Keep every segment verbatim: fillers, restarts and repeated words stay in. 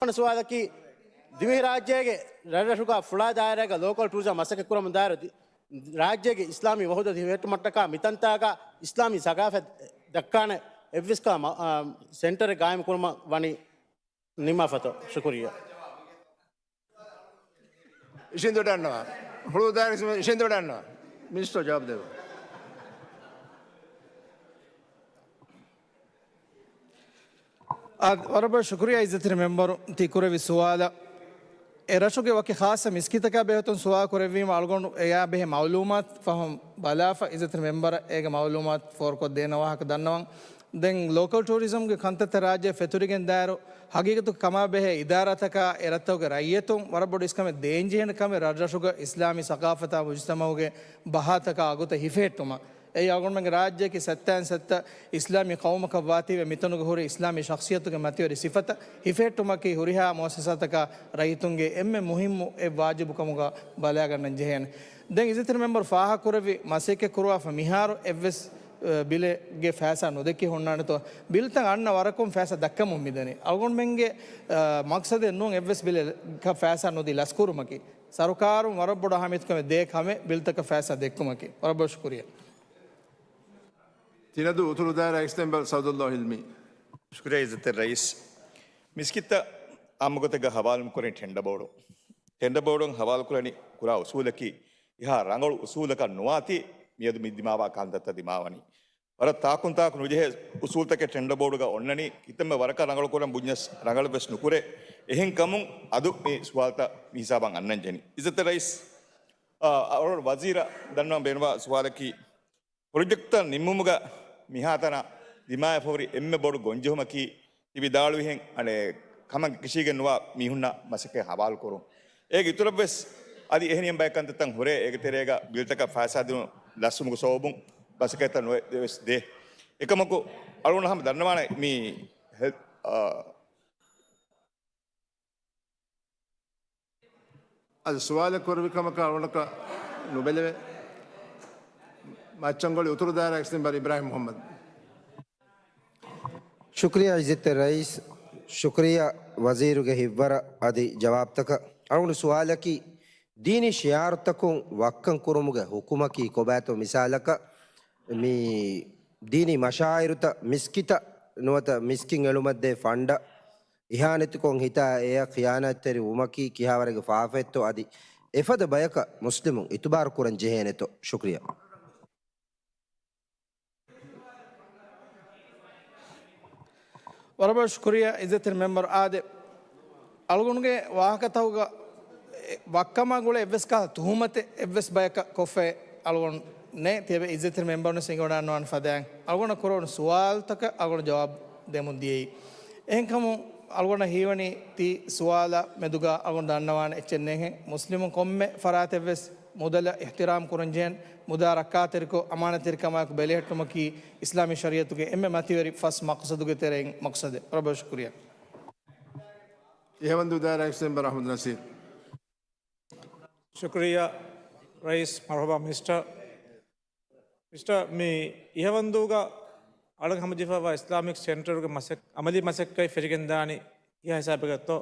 ސުވާލަކީ، ދިވެހިރާއްޖޭގެ ރަށްރަށުގަ ފުޅާ ދާއިރާގަ ލޯކަލް ޓޫރިޒަމް މަސައްކަތް ކުރަމުން ދާއިރު ދި-، ރާއްޖޭގެ އިސްލާމީ ވަހުދަތު ހިފެހެއްޓުމަށްޓަކާ މިތަންތާގަ އިސްލާމީ ސަގާފަތް ދައްކާނެ އެއްވެސް ކާ މަ-، އާ، ސެންޓަރެއް ގާއިމް ކުރުމަށް ވަނީ ނިންމާފަތޯ؟ ޝުކުރިއްޔާ. އިށީނދެވިދާނެ. ހުޅުވު ދާއިރާ އިށީނދެވިދާނެ. މިނިސްޓަރ ޖަވާބު ދެއްވާ. އާ، ވަރަށް ބޮޑަށް ޝުކުރިއްޔާ އިއްޒަތްތެރި މެމްބަރު ތި ކުރެއްވި ސުވާލަށް. އެ ރަށުގެ ވަކި ޚާއްޞަ މިސްކިތަކާ ބެހޭގޮތުން ސުވާލު ކުރެއްވީމަ އަޅުގަނޑު އެޔާ ބެހޭ މައުލޫމާތު ފަހުން ބަލާފަ އިއްޒަތްތެރި މެމްބަރަށް އޭގެ މައުލޫމާތު ފޯރުކޮށްދޭނަ ވާހަކަ ދަންނަވަން. ދެން ލޯކަލް ޓޫރިޒަމްގެ ކަންތައްތައް ރާއްޖެ ފެތުރިގެން ދާއިރު، ހަގީގަތުގަ ކަމާ ބެހޭ އިދާރާތަކާ އެ ރަށްތަކުގެ ރައްޔިތުން ވަރަށް ބޮޑު އިސްކަމެއް ދޭންޖެހޭނެ ކަމެއް ރަށްރަށުގަ އިސްލާމީ ސަގާފަތާ މުޖުތަމައުގެ ބަހާތަކާ އަގުތައް ހިފެހެއްޓުމަށް. އެއީ އަޅުގަނޑުމެންގެ ރާއްޖެއަކީ ސައްތައިން ސައްތަ އިސްލާމީ ޤައުމަކަށް ވާތީވެ، މިތަނުގަ ހުރި އިސްލާމީ ޝަޚްޞިއްޔަތުގެ މަތިވެރި ސިފަތައް ހިފެހެއްޓުމަކީ ހުރިހާ މުއައްސަސާތަކާ ރައްޔިތުންގެ އެންމެ މުހިއްމު އެއް ވާޖިބު ކަމުގަ ބަލާގަންނަން ޖެހޭނެ. ދެން އިއްޒަތްތެރި މެމްބަރު ފާހަގަކުރެއްވި މަސައްކަތް ކުރުވާފަ މިހާރު އެއްވެސް، އަ، ބިލެއްގެ ފައިސާ ނުދެއްކި ހުންނާނެތޯ؟ ބިލްތައް އަންނަ ވަރަކުން ފައިސާ ދައްކަމުން މިދަނީ. އަޅުގަނޑުމެންގެ، އަ، މަޤްޞަދެއް ނޫން އެއްވެސް ބިލެއް ކަ-، ފައިސާ ނުދީ ލަސްކުރުމަކީ. ސަރުކާރުން ވަރަށް ބޮޑު އަހައްމިޔަތުކަމެއް ދޭ ކަމެއް ބިލްތަކަށް ފައިސާ ދެއްކުމަކީ. ވަރަށް ބޮޑަށް ޝުކުރިއްޔާ. ތިނަދޫ އުތުރު ދާއިރާ އެކްސް މެމްބަރު ސައުދުﷲ ހިލްމީ. ޝުކުރިއްޔާ އިއްޒަތްތެރި ރައީސް. މިސްކިތްތައް އާއްމުގޮތެއްގަ ހަވާލު ކުރަނީ ޓެންޑަ ބޯޑު. ޓެންޑަ ބޯޑުން ހަވާލު ކުރަނީ ކުރާ އުސޫލަކީ އެހާ ރަނގަޅު އުސޫލަކަށް ނުވާތީ މިއަދު މި ދިމާވާ ކަންތައްތައް ދިމާވަނީ. ވަރަށް ތާކުން ތާކު ނުޖެހޭ އުސޫލުތަކެއް ޓެންޑަ ބޯޑުގަ އޮންނަނީ، ކިތަންމެ ވަރަކަށް ރަނގަޅު ކުރަން ބުންޏަސް ރަނގަޅަށްވެސް ނުކުރޭ. އެހެންކަމުން އަދު މި ސުވާލުތައް މި ހިސާބަށް އަންނަން ޖެހެނީ. އިއްޒަތްތެރި ރައީސް، އަ، އަޅުގަނޑު ވަޒީރަށް ދަންނަވަން ބޭނުންވާ ސުވާލަކީ، ޕްރޮޖެކްޓްތައް ނިންމުމުގަ މިހާތަނަށް ދިމާވެފަ ހުރި އެންމެ ބޮޑު ގޮންޖެހުމަކީ، ތި ވިދާޅުވިހެން އަނެއް ކަމަށް ކިށީގެން ނުވާ މީހުންނަށް މަސައްކަތް ހަވާލު ކުރުން. އޭގެ އިތުރަށްވެސް އަދި އެހެނިހެން ބައެއް ކަންތައްތައް ހުރޭ، އޭގެ ތެރޭގަ ބިލްތަކަށް ފައިސާ ދިނުން ލަސްވުމުގެ ސަބަބުން މަސައްކަތްތައް ނުވެ-، ވެސް ދޭ. އެކަމަކު އަޅުގަނޑު ހަމަ ދަންނަވާނެ މި ހެލް-، އާ، އަދި ސުވާލެއް ކުރެއްވި ކަމަކަށް އަޅުގަނޑަކަށް ނުބެލެވޭ. މައްޗަންގޮޅި އުތުރު ދާއިރާ އެކްސް މެމްބަރު އިބްރާހިމް މުޙައްމަދު. ޝުކްރިޔާ އިއްޒަތްތެރި ރައީސް، ޝުކްރިޔާ ވަޒީރުގެ ހިތްވަރަށް އަދި ޖަވާބުތަކަށް. އަޅުގަނޑު ސުވާލަކީ، ދީނީ ޝިޢާރުތަކުން ވައްކަން ކުރުމުގެ ޙުކުމަކީ ކޮބާތޯ؟ މިސާލަކަށް، މި ދީނީ މަޝާޢިރުތައް، މިސްކިތަށް ނުވަތަ މިސްކިތް އެޅުމަށްދޭ ފަންޑަށް އިހާނެތިކޮށް ހިތާ އެޔަށް ޚިޔާނާތްތެރި ވުމަކީ ކިހާވަރެއްގެ ފާފައެއްތޯ އަދި އެފަދަ ބަޔަކަށް މުސްލިމުން އިތުބާރު ކުރަން ޖެހޭނެތޯ؟ ޝުކްރިޔާ. ވަރަށް ބޮޑަށް ޝުކުރިއްޔާ އިއްޒަތްތެރި މެމްބަރު. އާދެ، އަޅުގަނޑުގެ ވާހަކަތަކުގަ ވައްކަމާ ގުޅޭ އެއްވެސް ކަހަލަ ތުހުމަތެއް އެއްވެސް ބަޔަކަށް ކޮށްފައި އަޅުގަނޑު ނެތް. ތިޔަބައި އިއްޒަތްތެރި މެމްބަރުންވެސް އެނގިވަޑައިގަންނަވާނެ ފަދައިން އަޅުގަނޑަށް ކުރެވުނު ސުވާލުތަކަށް އަޅުގަނޑު ޖަވާބު ދެމުން ދިޔައީ. އެހެންކަމުން އަޅުގަނޑަށް ހީވަނީ ތި ސުވާލާ މެދުގަ އަޅުގަނޑު ދަންނަވާނެ އެއްޗެއް ނޭނގެ. މުސްލިމުން ކޮންމެ ފަރާތެއްވެސް މުދަލަށް އިޙްތިރާމް ކުރަންޖެހޭނެ. މުދާ ރައްކާތެރިކޮށް، އަމާނަތްތެރިކަމާއެކު ބެލެހެއްޓުމަކީ އިސްލާމީ ޝަރީޢަތުގެ އެންމެ މަތިވެރި ފަސް މަޤްޞަދުގެ ތެރެއިން މަޤްޞަދެއް. ވަރަށް ބޮޑަށް ޝުކުރިއްޔާ. އިހަވަންދޫ ދާއިރާ އެކްސް މެމްބަރު އަޙްމަދު ނަސީރު. ޝުކުރިއްޔާ ރައީސް. މަރުޙަބާ މިނިސްޓަރ. މިސްޓަރ، މި އިހަވަންދޫގަ އަޅަން ހަމަޖެހިފައިވާ އިސްލާމިކް ސެންޓަރުގެ މަސައް-، ޢަމަލީ މަސައްކަތް ފެށިގެންދާނީ ކިހާ ހިސާބެއްގަތޯ؟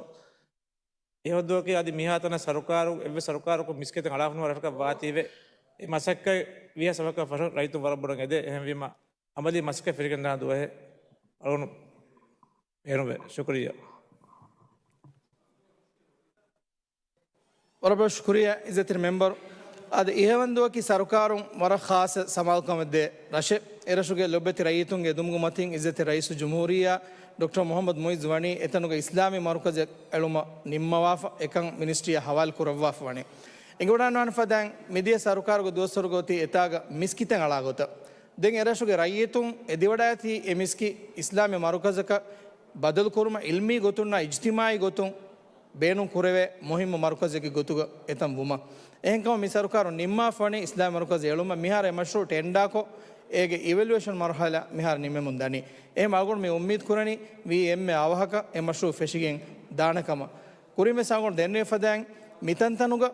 އިހަވަންދޫއަކީ އަދި މިހާތަނަށް ސަރުކާރު، އެއްވެސް ސަރުކާރަކު މިސްކިތެއް އަޅާފަ ނުވާ ރަށަކަށް ވާތީވެ، އެ މަސައްކަތް ވީހާ ސަބަބަކަށް ފަށުން ރައްޔިތުން ވަރަށް ބޮޑަށް އެދޭ. އެހެންވީމަ، ޢަމަލީ މަސައްކަތް ފެށިގެންދާނެ ދުވަހެއް އަޅުގަނޑު ބޭނުންވޭ. ޝުކުރިއްޔާ. ވަރަށް ބޮޑަށް ޝުކުރިއްޔާ އިއްޒަތްތެރި މެމްބަރު. އަދި އިހަވަންދޫއަކީ ސަރުކާރުން ވަރަށް ޚާއްޞަ ސަމާލުކަމެއް ދޭ ރަށެއް. އެ ރަށުގެ ލޮބުވެތި ރައްޔިތުންގެ އެދުމުގެ މަތިން އިއްޒަތްތެރި ރައީސުލްޖުމްހޫރިއްޔާ ޑޮކްޓަރ މުޙައްމަދު މުޢިއްޒު ވަނީ އެތަނުގަ އިސްލާމީ މަރުކަޒެއް އެޅުމަށް ނިންމަވާފަ، އެކަން މިނިސްޓްރީއަށް ހަވާލު ކުރައްވާފަ ވަނީ. އެނގިވަޑައިގަންނަވާނެ ފަދައިން މިދިޔަ ސަރުކާރުގެ ދުވަސްވަރުގަ އޮތީ އެތާގަ މިސްކިތެއް އަޅާ ގޮތަށް. ދެން އެ ރަށުގެ ރައްޔިތުން އެދިވަޑައިގަތީ އެ މިސްކިތް އިސްލާމީ މަރުކަޒަކަށް ބަދަލުކުރުމަށް ޢިލްމީ ގޮތުންނާ އިޖްތިމާޢީ ގޮތުން ބޭނުން ކުރެވޭ މުހިއްމު މަރުކަޒެއްގެ ގޮތުގަ އެތަން ވުމަށް. އެހެންކަމުން މި ސަރުކާރުން ނިންމާފަ ވަނީ އިސްލާމީ މަރުކަޒެއް އެޅުމަށް. މިހާރު އެ މަޝްރޫޢު ޓެންޑާކޮށް، އޭގެ އިވެލުއޭޝަން މަރުޙަލާ މިހާރު ނިމެމުން ދަނީ. އެހެން އަޅުގަނޑު މި އުއްމީދު ކުރަނީ ވީ އެންމެ އަވަހަކަށް އެ މަޝްރޫޢު ފެށިގެން ދާނެ ކަމަށް. ކުރިންވެސް އަޅުގަނޑު ދެންނެވި ފަދައިން މިތަންތަނުގަ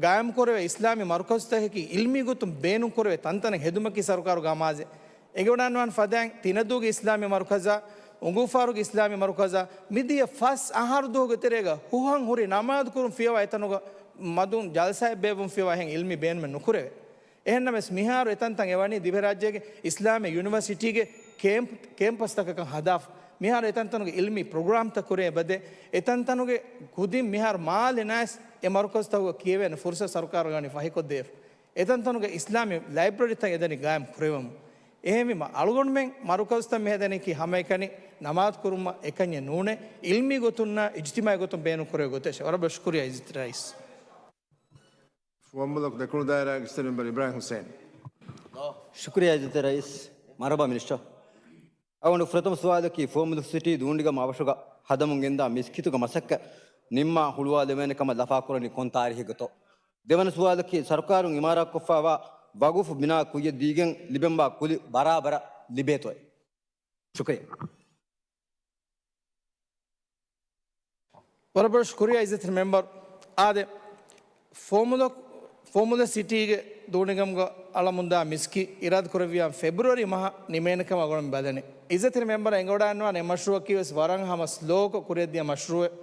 ގާއިމް ކުރެވޭ އިސްލާމީ މަރުކަޒުތަކަކީ ޢިލްމީ ގޮތުން ބޭނުން ކުރެވޭ ތަންތަނެއް ހެދުމަކީ ސަރުކާރުގެ އަމާޒެއް. އެނގިވަޑައިގަންނަވާނެ ފަދައިން ތިނަދޫގެ އިސްލާމީ މަރުކަޒަށް އުނގޫފާރުގެ އިސްލާމީ މަރުކަޒަށް މިދިޔަ ފަސް އަހަރު ދުވަހުގެ ތެރޭގަ ހުހަން ހުރި ނަމާދު ކުރުން ފިޔަވާ އެތަނުގަ މަދުން ޖަލްސާއެއް ބޭއްވުން ފިޔަވާ އެހެން އިލްމީ ބޭނުމެއް ނުކުރެވޭ. އެހެންނަމަވެސް މިހާރު އެތަންތަން އެވަނީ ދިވެހިރާއްޖޭގެ އިސްލާމީ ޔުނިވަރސިޓީގެ ކޭމްޕް، ކޭމްޕަސްތަކަކަށް ހަދާފަ. މިހާރު އެތަންތަނުގެ އިލްމީ ޕްރޮގްރާމްތައް ކުރޭ އެބަދޭ، އެތަންތަނުގެ ކުދިން މިހާރު މާލެ ނައިސް އެ މަރުކަޒުތަކުގަ ކިޔެވޭނެ ފުރުސަތު ސަރުކާރުގަ ވަނީ ފަހިކޮށްދޭ. އެތަންތަނުގެ އިސްލާމީ ލައިބްރަރީތައް އެދަނީ ގާއިމް ކުރެވެމުން. އެހެންވީމަ، އަޅުގަނޑުމެން މަރުކަޒުތައް މިހަދަނީކީ ހަމައެކަނި ނަމާދު ކުރުމަށް އެކަންޏެއް ނޫނޭ، އިލްމީ ގޮތުންނާ އިޖްތިމާޢީ ގޮތުން ބޭނުން ކުރެވޭ ގޮތަށް. ވަރަށް ބޮޑަށް ޝުކުރިއްޔާ އިއްޒަތްތެރި ރައީސް. ފުވައްމުލަކު ދެކުނު ދާއިރާގެ އިސްތަށި މެމްބަރު އިބްރާހިމް ހުސެން. ޝުކުރިއްޔާ އިއްޒަތްތެރި ރައީސް. މަރުޙަބާ މިނިސްޓަރ. އަޅުގަނޑު ފުރަތަމަ ސުވާލަކީ ފުވައްމުލަކު ސިޓީ ދޫނިގަމު އަވަށުގަ ހަދަމުން ގެންދާ މިސްކިތުގެ މަސައްކަތް ނިންމާ ހުޅުވާލެވޭނެ ކަމަށް ލަފާކުރަނީ ކޮން ތާރީހެއްގަތޯ؟ ދެވަނަ ސުވާލަކީ، ސަރުކާރުން އިމާރާތްކޮށްފައިވާ ވަގުފު ބިނާ ކުއްޔަށް ދީގެން ލިބެންވާ ކުލި ބަރާބަރަށް ލިބޭތޯއޭ؟ ޝުކުރިއްޔާ. ވަރަށް ބޮޑަށް ޝުކުރިއްޔާ އިއްޒަތްތެރި މެމްބަރު. އާދެ، ފުވައްމުލަކު، ފުވައްމުލަކު ސިޓީގެ ދޫނިގަމުގަ އަޅަމުންދާ މިސްކިތް އިރާދަކުރެއްވިޔާ ފެބްރުއަރީ މަހަށް ނިމޭނެ ކަމަށް އަޅުގަނޑު ބަލަނީ. އިއްޒަތްތެރި މެމްބަރަށް އެނގިވަޑައިގަންނަވާނެ އެ މަޝްރޫއަކީ ވެސް ވަރަށް ހަމަ ސްލޯކޮށް ކުރިއަށްދިޔަ މަޝްރޫއެއް.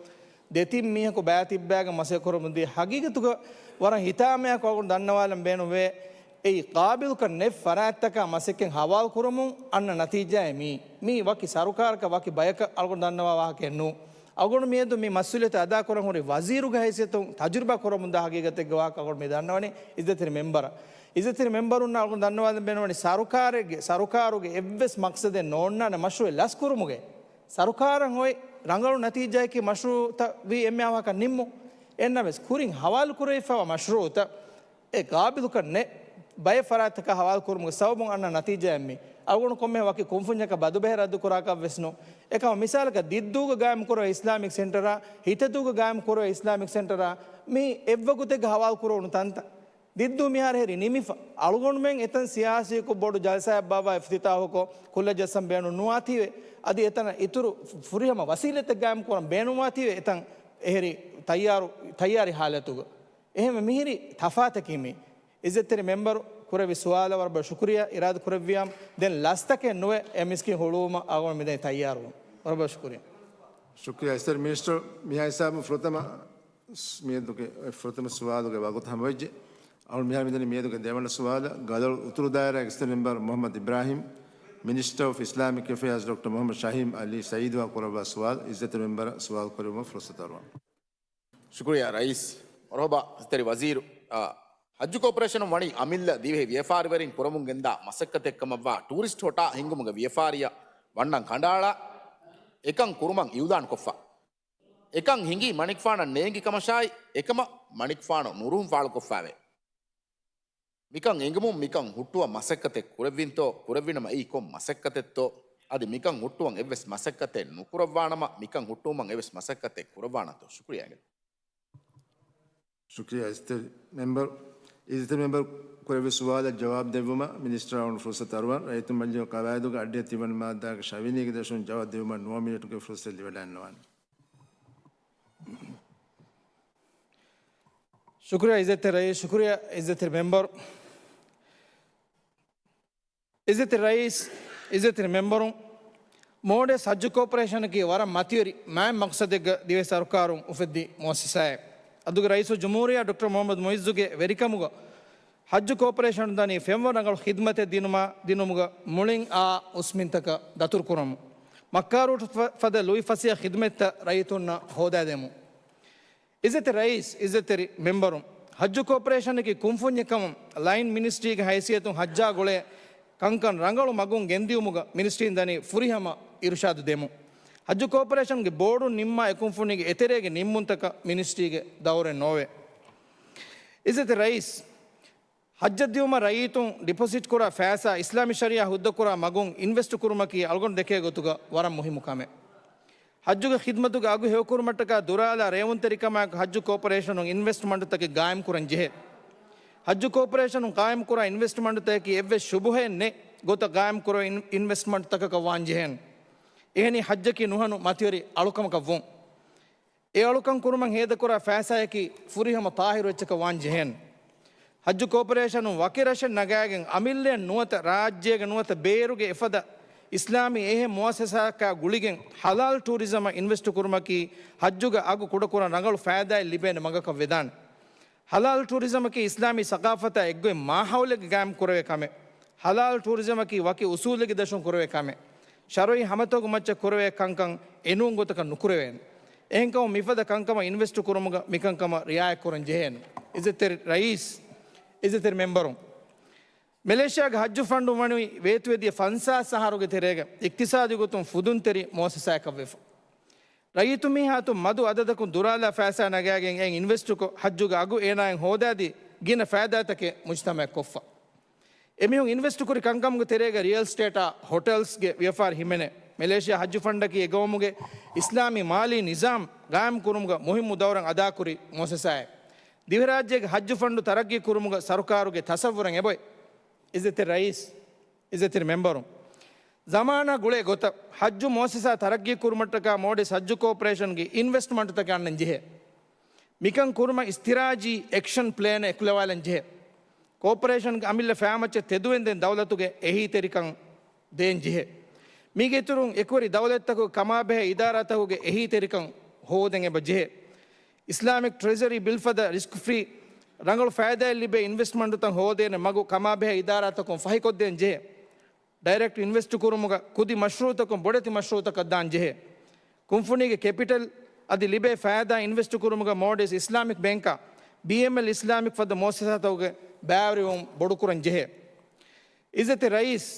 ދެތިން މީހަކު ބައި ތިއްބާގެން މަސައްކަތް ކުރަމުންދިޔަ ހަގީގަތުގަ ވަރަށް ހިތާމަޔާކޮށް އަޅުގަނޑު ދަންނަވާލަން ބޭނުންވޭ. އެއީ ޤާބިލުކަން ނެތް ފަރާތްތަކާ މަސައްކަތް ހަވާލު ކުރަމުން އަންނަ ނަތީޖާއެއް މީ. މީ ވަކި ސަރުކާރަކަށް ވަކި ބަޔަކަށް އަޅުގަނޑު ދަންނަވާ ވާހަކައެއް ނޫން. އަޅުގަނޑު މިއަދު މި މަސްއޫލިއްޔަތު އަދާކުރަން ހުރި ވަޒީރުގެ ހައިސިއްޔަތުން ތަޖުރިބާ ކުރަމުންދާ ހަގީގަތެއްގެ ވާހަކަ އަޅުގަނޑު މި ދަންނަވަނީ އިއްޒަތްތެރި މެމްބަރަށް. އިއްޒަތްތެރި މެމްބަރުންނަށް އަޅުގަނޑު ދަންނަވާލަން ބޭނުންވަނީ ސަރުކާރެއްގެ، ސަރުކާރުގެ އެއްވެސް މަޤްޞަދެއް ނޯންނާނެ މަޝްރޫއެއް ލަސްކުރުމުގެ. ސަރުކާރަށް އޮތް ރަނގަޅު ނަތީޖާއަކީ މަޝްރޫއުތައް ވީ އެންމެ އަވަހަކަށް ނިންމުން. އެހެންނަމަވެސް ކުރިން ހަވާލު ކުރެވިފައިވާ މަޝްރޫއުތައް އެ ޤާބިލުކަން ނެތް ބައެއް ފަރާތްތަކަށް ހަވާލު ކުރުމުގެ ސަބަބުން އަންނަ ނަތީޖާއެއް މީ. އަޅުގަނޑު ކޮންމެހެން ވަކި ކުންފުންޏަކަށް ބަދުބެހޭ ރައްދު ކުރާކަށްވެސް ނޫން. އެކަމަށް މިސާލަކަށް ދިއްދޫގަ ގާއިމް ކުރެވޭ އިސްލާމިކް ސެންޓަރާ، ހިތަދޫގަ ގާއިމް ކުރެވޭ އިސްލާމިކް ސެންޓަރާ، މީ އެއްވަގުތެއްގަ ހަވާލު ކުރެވުނު ތަންތަން. ދިއްދޫ މިހާރު ހެރި ނިމިފަ. އަޅުގަނޑުމެން އެތަން ސިޔާސީކޮށް ބޮޑު ޖަލްސާއެއް ބާއްވާ އިފްތިތާޙުކޮށް ކުއްލަ ޖައްސަން ބޭނުން ނުވާތީވެ. އަދި އެތަނަށް އިތުރު ފުރިހަމަ ވަސީލަތެއް ގާއިމް ކުރަން ބޭނުންވާތީވެ. އެތަން އެހެރި ތައްޔާރު، ތައްޔާރީ ހާލަތުގަ. އެހެންވެ މިހިރި ތަފާތަކީ މީ. އިއްޒަތްތެރި މެމްބަރު ކުރެއްވި ސުވާލަށް ވަރަށް ބޮޑަށް ޝުކުރިއްޔާ އިރާދަ ކުރެއްވިޔާ، ދެން ލަސްތަކެއް ނުވެ އެ މިސްކިތް ހުޅުވުމަށް އަޅުގަނޑު މިދަނީ ތައްޔާރުވުން. ވަރަށް ބޮޑަށް ޝުކުރިއްޔާ. ޝުކުރިއްޔާ އިއްޒަތްތެރި މިނިސްޓަރު. މިހާ ހިސާބުން ފުރަތަމަ މިއަދުގެ، ފުރަތަމަ ސުވާލުގެ ވަގުތު ހަމަވެއްޖެ. އަޅު މިހާރު މިދަނީ މިއަދުގެ ދެވަނަ ސުވާލަށް. ގަދަޅު އުތުރު ދާއިރާގެ އިސްތަށި މެމްބަރު މުޙައްމަދު އިބްރާހިމް، މިނިސްޓަރ އޮފް އިސްލާމިކް އެފެއާޒް ޑޮކްޓަރ މުޙައްމަދު ޝަހީމް އަލީ ސައީދުއާ ކުރައްވާ ސުވާލު. އިއްޒަތްތެރި މެމްބަރަށް ސުވާލު ކުރެއްވުމަށް ފުރުޞަތު އަރުވަން. ޝުކުރިއްޔާ ރައީސް. މަރުޙަބާ އިއްޒަތްތެރި ވަޒީރު. އާ، ޙައްޖު ކޯޕަރޭޝަނުން ވަނީ އަމިއްލަ ދިވެހި ވިޔަފާރިވެރިން ކުރަމުން ގެންދާ މަސައްކަތެއް ކަމަށްވާ ޓޫރިސްޓް ހޮޓާ ހިންގުމުގެ ވިޔަފާރިއަށް ވަންނަން ކަނޑައަޅާ، އެކަން ކުރުމަށް އިއުލާން ކޮށްފަ. އެކަން ހިނގީ މަނިކުފާނަށް ނޭނގި ކަމަށާއި، އެކަމަށް މަނިކުފާނު ނުރުހުން ފާޅުކޮށްފައެވެ. މިކަން އެނގުމުން މިކަން ހުއްޓުވަން މަސައްކަތެއް ކުރެއްވިންތޯ، ކުރެއްވިނަމަ އެއީ ކޮން މަސައްކަތެއްތޯ، އަދި މިކަން ހުއްޓުވަން އެއްވެސް މަސައްކަތެއް ނުކުރައްވާނަމަ، މިކަން ހުއްޓުވުމަށް އެއްވެސް މަސައްކަތެއް ކުރައްވާނަންތޯ؟ ޝުކުރިއްޔާ. ޝުކުރިއްޔާ އިއްޒަތްތެރި މެމްބަރު. އިއްޒަތްތެރި މެމްބަރު ކުރެއްވި ސުވާލަށް ޖަވާބު ދެއްވުމަށް މިނިސްޓަރ އަޅުގަނޑު ފުރުޞަތު އަރުވަން. ރައްޔިތު މަޖިލީހުގެ ޤަވާއިދުގެ އަށްޑިހަ ތިންވަނަ މާއްދާގެ ޝަވިޔަނީގެ ދަށުން ޖަވާބު ދެއްވުމަށް ނުވަ މިނިޓުގެ ފުރުޞަތު ލިބިވަޑައިގަންނަވާނެ. ޝުކުރިއްޔާ އިއްޒަތްތެރި ރައީސް، ޝުކުރިއްޔާ އިއްޒަތްތެރި މެމްބަރު. އިއްޒަތްތެރި ރައީސް، އިއްޒަތްތެރި މެމްބަރުން، މޯޑެސް ޙައްޖު ކޯޕަރޭޝަނަކީ ވަރަށް މަތިވެރި މާތް މަޤްޞަދެއްގަ ދިވެހި ސަރުކާރުން އުފެއްދި މުއައްސަސާއެއް. އަދުގެ ރައީސުލްޖުމްހޫރިއްޔާ ޑޮކްޓަރ މުޙައްމަދު މުޢިއްޒުގެ ވެރިކަމުގަ ޙައްޖު ކޯޕަރޭޝަނުން ދަނީ ފެންވަރު ރަނގަޅު ޚިދްމަތެއް ދިނުމާ، ދިނުމުގަ މުޅިން އާ އުސްމިންތަކަށް ދަތުރުކުރަމުން. މައްކާ ރޫޓް ފަ-، ފަދަ ލުއިފަސޭހަ ޚިދްމަތްތައް ރައްޔިތުންނަށް ހޯދާދެމުން. އިއްޒަތްތެރި ރައީސް، އިއްޒަތްތެރި މެމްބަރުން، ޙައްޖު ކޯޕަރޭޝަނަކީ ކުންފުންޏެއް ކަމުން ލައިން މިނިސްޓްރީގެ ހައިސިއްޔަތުން ޙައްޖާ ގުޅޭ ކަންކަން ރަނގަޅު މަގުން ގެންދިއުމުގަ މިނިސްޓްރީން ދަނީ ފުރިހަމަ އިރުޝާދު ދެމުން. ޙައްޖު ކޯޕަރޭޝަންގެ ބޯޑުން ނިންމާ އެކުންފުނީގެ އެތެރޭގެ ނިންމުންތަކަށް މިނިސްޓްރީގެ ދައުރެއް ނޯވޭ. އިއްޒަތްތެރި ރައީސް، ޙައްޖަށް ދިއުމަށް ރައްޔިތުން ޑިޕޮޒިޓް ކުރާ ފައިސާ އިސްލާމީ ޝަރީޢާ ހުއްދަކުރާ މަގުން އިންވެސްޓް ކުރުމަކީ އަޅުގަނޑު ދެކޭ ގޮތުގަ ވަރަށް މުހިއްމު ކަމެއް. ޙައްޖުގެ ޚިދްމަތުގެ އަގު ހެޔޮކުރުމަށްޓަކާ ދުރާލާ ރޭވުންތެރިކަމާއެކު ޙައްޖު ކޯޕަރޭޝަނުން އިންވެސްޓްމަންޓުތަކެއް ގާއިމްކުރަން ޖެހޭ. ޙައްޖު ކޯޕަރޭޝަނުން ޤާއިމްކުރާ އިންވެސްޓްމަންޓުތަކަކީ އެއްވެސް ޝުބުހައެއް ނެތް ގޮތަށް ގާއިމްކުރެވޭ އިން-، އިންވެސްޓްމަންޓުތަކަކަށް ވާން ޖެހޭނެ. އެހެނީ ޙައްޖަކީ ނުހަނު މަތިވެރި އަޅުކަމަކަށް ވުން. އެ އަޅުކަން ކުރުމަށް ހޭދަކުރާ ފައިސާއަކީ ފުރިހަމަ ޠާހިރު އެއްޗަކަށް ވާން ޖެހޭނެ. ޙައްޖު ކޯޕަރޭޝަނުން ވަކި ރަށެއް ނަގާގެން އަމިއްލައަށް ނުވަތަ ރާއްޖޭގެ ނުވަތަ ބޭރުގެ އެފަދަ އިސްލާމީ އެހެން މުއައްސަސާއަކާ ގުޅިގެން ހަލާލް ޓޫރިޒަމަށް އިންވެސްޓު ކުރުމަކީ ޙައްޖުގަ އަގު ކުޑަކުރަން ރަނގަޅު ފައިދާއެއް ލިބޭނެ މަގަކަށް ވެދާނެ. ހަލާލް ޓޫރިޒަމަކީ އިސްލާމީ ސަޤާފަތާ އެއްގޮތް މާހައުލެއްގެ ގާއިމް ކުރެވޭ ކަމެއް. ހަލާލް ޓޫރިޒަމަކީ ވަކި އުސޫލެއްގެ ދަށުން ކުރެވޭ ކަމެއް. ޝަރުޢީ ހަމަތަކުގެ މައްޗަށް ކުރެވޭ ކަންކަން އެނޫން ގޮތަކަށް ނުކުރެވޭނެ. އެހެންކަމުން މިފަދަ ކަންކަމަށް އިންވެސްޓު ކުރުމުގަ މިކަންކަމަށް ރިޢާޔަތް ކުރަން ޖެހޭނެ. އިއްޒަތްތެރި ރައީސް، އިއްޒަތްތެރި މެމްބަރުން. މެލޭޝިޔާގެ ޙައްޖު ފަންޑު ވަނީ ވޭތުވެދިޔަ ފަންސާސް އަހަރުގެ ތެރޭގަ އިޤްތިޞާދީ ގޮތުން ފުދުންތެރި މުއައްސަސާއަކަށްވެފަ. ރައްޔިތު މީހާތުން މަދު އަދަދަކުން ދުރާލާ ފައިސާ ނަގާގެން އެއިން އިންވެސްޓުކޮށް، ޙައްޖުގެ އަގު އޭނާއިން ހޯދާދީ ގިނަ ފައިދާތަކެއް މުޖްތަމަޢަށް ކޮށްފަ. އެމީހުން އިންވެސްޓުކުރި ކަންކަމުގެ ތެރޭގަ ރިއަލް އެސްޓޭޓާ، ހޮޓެލްސްގެ ވިޔަފާރި ހިމެނޭ. މެލޭޝިޔާ ޙައްޖު ފަންޑަކީ އެގައުމުގެ އިސްލާމީ މާލީ ނިޒާމް ގާއިމް ކުރުމުގަ މުހިއްމު ދައުރެއް އަދާކުރި މުއައްސަސާއެއް. ދިވެހިރާއްޖޭގެ ޙައްޖު ފަންޑު ތަރައްގީ ކުރުމުގަ ސަރުކާރުގެ ތަސައްވުރެއް އެބައޮތް. އިއްޒަތްތެރި ރައީސް، އިއްޒަތްތެރި މެމްބަރުން. ޒަމާނާ ގުޅޭ ގޮތަށް ޙައްޖު މުއައްސަސާ ތަރައްގީ ކުރުމަށްޓަކާ މޯޑިސް ޙައްޖު ކޯޕަރޭޝަންގެ އިންވެސްޓްމަންޓުތަކެއް އަންނަން ޖެހޭ. މިކަން ކުރުމަށް އިސްތިރާޖީ އެކްޝަން ޕްލޭނެއް އެކުލަވާލަން ޖެހޭ. ކޯޕަރޭޝަންގެ އަމިއްލަ ފައިމައްޗަށް ތެދުވެންދެން ދައުލަތުގެ އެހީތެރިކަން ދޭން ޖެހޭ. މީގެ އިތުރުން އެކުވެރި ދައުލަތްތަކުގެ ކަމާބެހޭ އިދާރާތަކުގެ އެހީތެރިކަން ހޯދަން އެބަ ޖެހޭ. އިސްލާމިކް ޓްރެޖަރީ ބިލް ފަދަ ރިސްކް ފްރީ، ރަނގަޅު ފައިދާއެއް ލިބޭ އިންވެސްޓްމަންޓުތައް ހޯދޭނެ މަގު ކަމާބެހޭ އިދާރާތަކުން ފަހިކޮށްދޭން ޖެހޭ. ޑައިރެކްޓް އިންވެސްޓް ކުރުމުގަ ކުދި މަޝްރޫޢުތަކުން ބޮޑެތި މަޝްރޫޢުތަކަށް ދާން ޖެހޭ. ކުންފުނީގެ ކެޕިޓަލް އަދި ލިބޭ ފައިދާ އިންވެސްޓް ކުރުމުގަ މޯޑިސް އިސްލާމިކް ބޭންކާ، ބީއެމްއެލް އިސްލާމިކް ފަދަ މުއައްސަސާތަކުގެ ބައިވެރިވުން ބޮޑުކުރަން ޖެހޭ. އިއްޒަތްތެރި ރައީސް،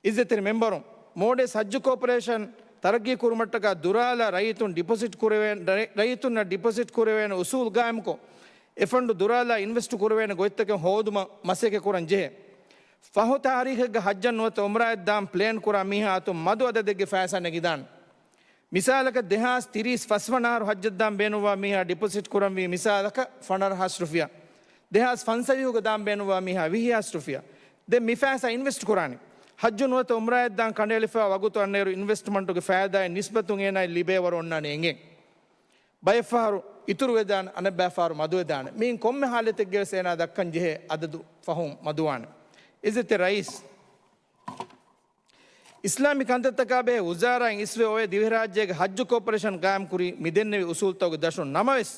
އިއްޒަތްތެރި މެމްބަރުން، މޯޑިސް ޙައްޖު ކޯޕަރޭޝަން ތަރައްގީ ކުރުމަށްޓަކާ ދުރާލާ ރައްޔިތުން ޑިޕޮޒިޓް ކުރެވޭނެ، ރައް-، ރައްޔިތުންނަށް ޑިޕޮޒިޓް ކުރެވޭނެ އުސޫލު ގާއިމްކޮށް، އެ ފަންޑު ދުރާލާ އިންވެސްޓް ކުރެވޭނެ ގޮތްތަކެއް ހޯދުމަށް މަސައްކަތް ކުރަން ޖެހޭ. ފަހު ތާރީޚެއްގަ ޙައްޖަށް ނުވަތަ ޢުމްރާއަށް ދާން ޕްލޭން ކުރާ މީހާ އަތުން މަދު އަދަދެއްގެ ފައިސާ ނެގިދާނެ. މިސާލަކަށް، ދެހާސް ތިރީސް ފަސްވަނަ އަހަރު ޙައްޖަށް ދާން ބޭނުންވާ މީހާ ޑިޕޮޒިޓް ކުރަންވީ މިސާލަކަށް ފަނަރަ ހާސް ރުފިޔާ. ދެހާސް ފަންސަވީހުގަ ދާން ބޭނުންވާ މީހާ ވިހި ހާސް ރުފިޔާ. ދެން މި ފައިސާ އިންވެސްޓް ކުރާނީ. ޙައްޖު ނުވަތަ ޢުމްރާއަށް ދާން ކަނޑައެޅިފައިވާ ވަގުތު އަންނައިރު އިންވެސްޓްމަންޓުގެ ފައިދާއެއް ނިސްބަތުން އޭނާއަށް ލިބޭވަރު އޮންނާނެ އެނގެން. ބައެއްފަހަރު އިތުރުވެދާނެ، އަނެއްބައިފަހަރު މަދުވެދާނެ. މިއިން ކޮންމެ ޙާލަތެއްގަވެސް އޭނާ ދައްކަން ޖެހޭ އަދަދު ފަހުން މަދުވާނެ. އިއްޒަތްތެރި ރައީސް، އިސްލާމީ ކަންތައްތަކާ ބެހޭ ވުޒާރާއިން އިސްވެ އޮވޭ ދިވެހިރާއްޖޭގެ ޙައްޖު ކޯޕަރޭޝަން ގާއިމްކުރީ މިދެންނެވި އުސޫލުތަކުގެ ދަށުން. ނަމަވެސް،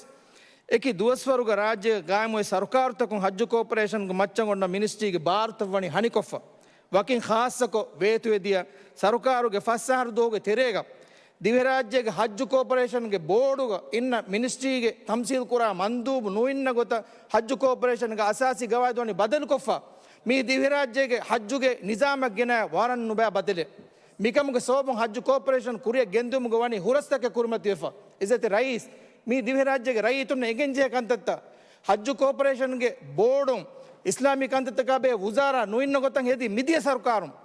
އެކި ދުވަސްވަރުގަ ރާއްޖޭގަ ގާއިމުވެ ސަރުކާރުތަކުން ޙައްޖު ކޯޕަރޭޝަންގެ މައްޗަށް އޮންނަ މިނިސްޓްރީގެ ބާރުތައް ވަނީ ހަނިކޮށްފަ. ވަކިން ޚާއްޞަކޮށް، ވޭތުވެދިޔަ ސަރުކާރުގެ ފަސް އަހަރު ދުވަހުގެ ތެރޭގަ ދިވެހިރާއްޖޭގެ ޙައްޖު ކޯޕަރޭޝަންގެ ބޯޑުގަ އިންނަ މިނިސްޓްރީގެ ތަމްސީލް ކުރާ މަންދޫބު ނުއިންނަ ގޮތަށް ޙައްޖު ކޯޕަރޭޝަންގެ އަސާސީ ގަވާއިދު ވަނީ ބަދަލުކޮށްފަ. މީ ދިވެހިރާއްޖޭގެ ޙައްޖުގެ ނިޒާމަށް ގެނައި ވަރަށް ނުބައި ބަދަލެއް. މިކަމުގެ ސަބަބުން ޙައްޖު ކޯޕަރޭޝަން ކުރިއަށް ގެންދިއުމުގަ ވަނީ ހުރަސްތަކެއް ކުރިމަތިވެފަ. އިއްޒަތްތެރި ރައީސް، މީ ދިވެހިރާއްޖޭގެ ރައްޔިތުންނަށް އެނގެންޖެހޭ ކަންތައްތައް. ޙައްޖު ކޯޕަރޭޝަންގެ ބޯޑުން އިސްލާމީ ކަންތައްތަކާ ބެހޭ ވުޒާރާ ނުއިންނަ ގޮތަށް ހެދި މިދިޔަ ސަރުކާރުން.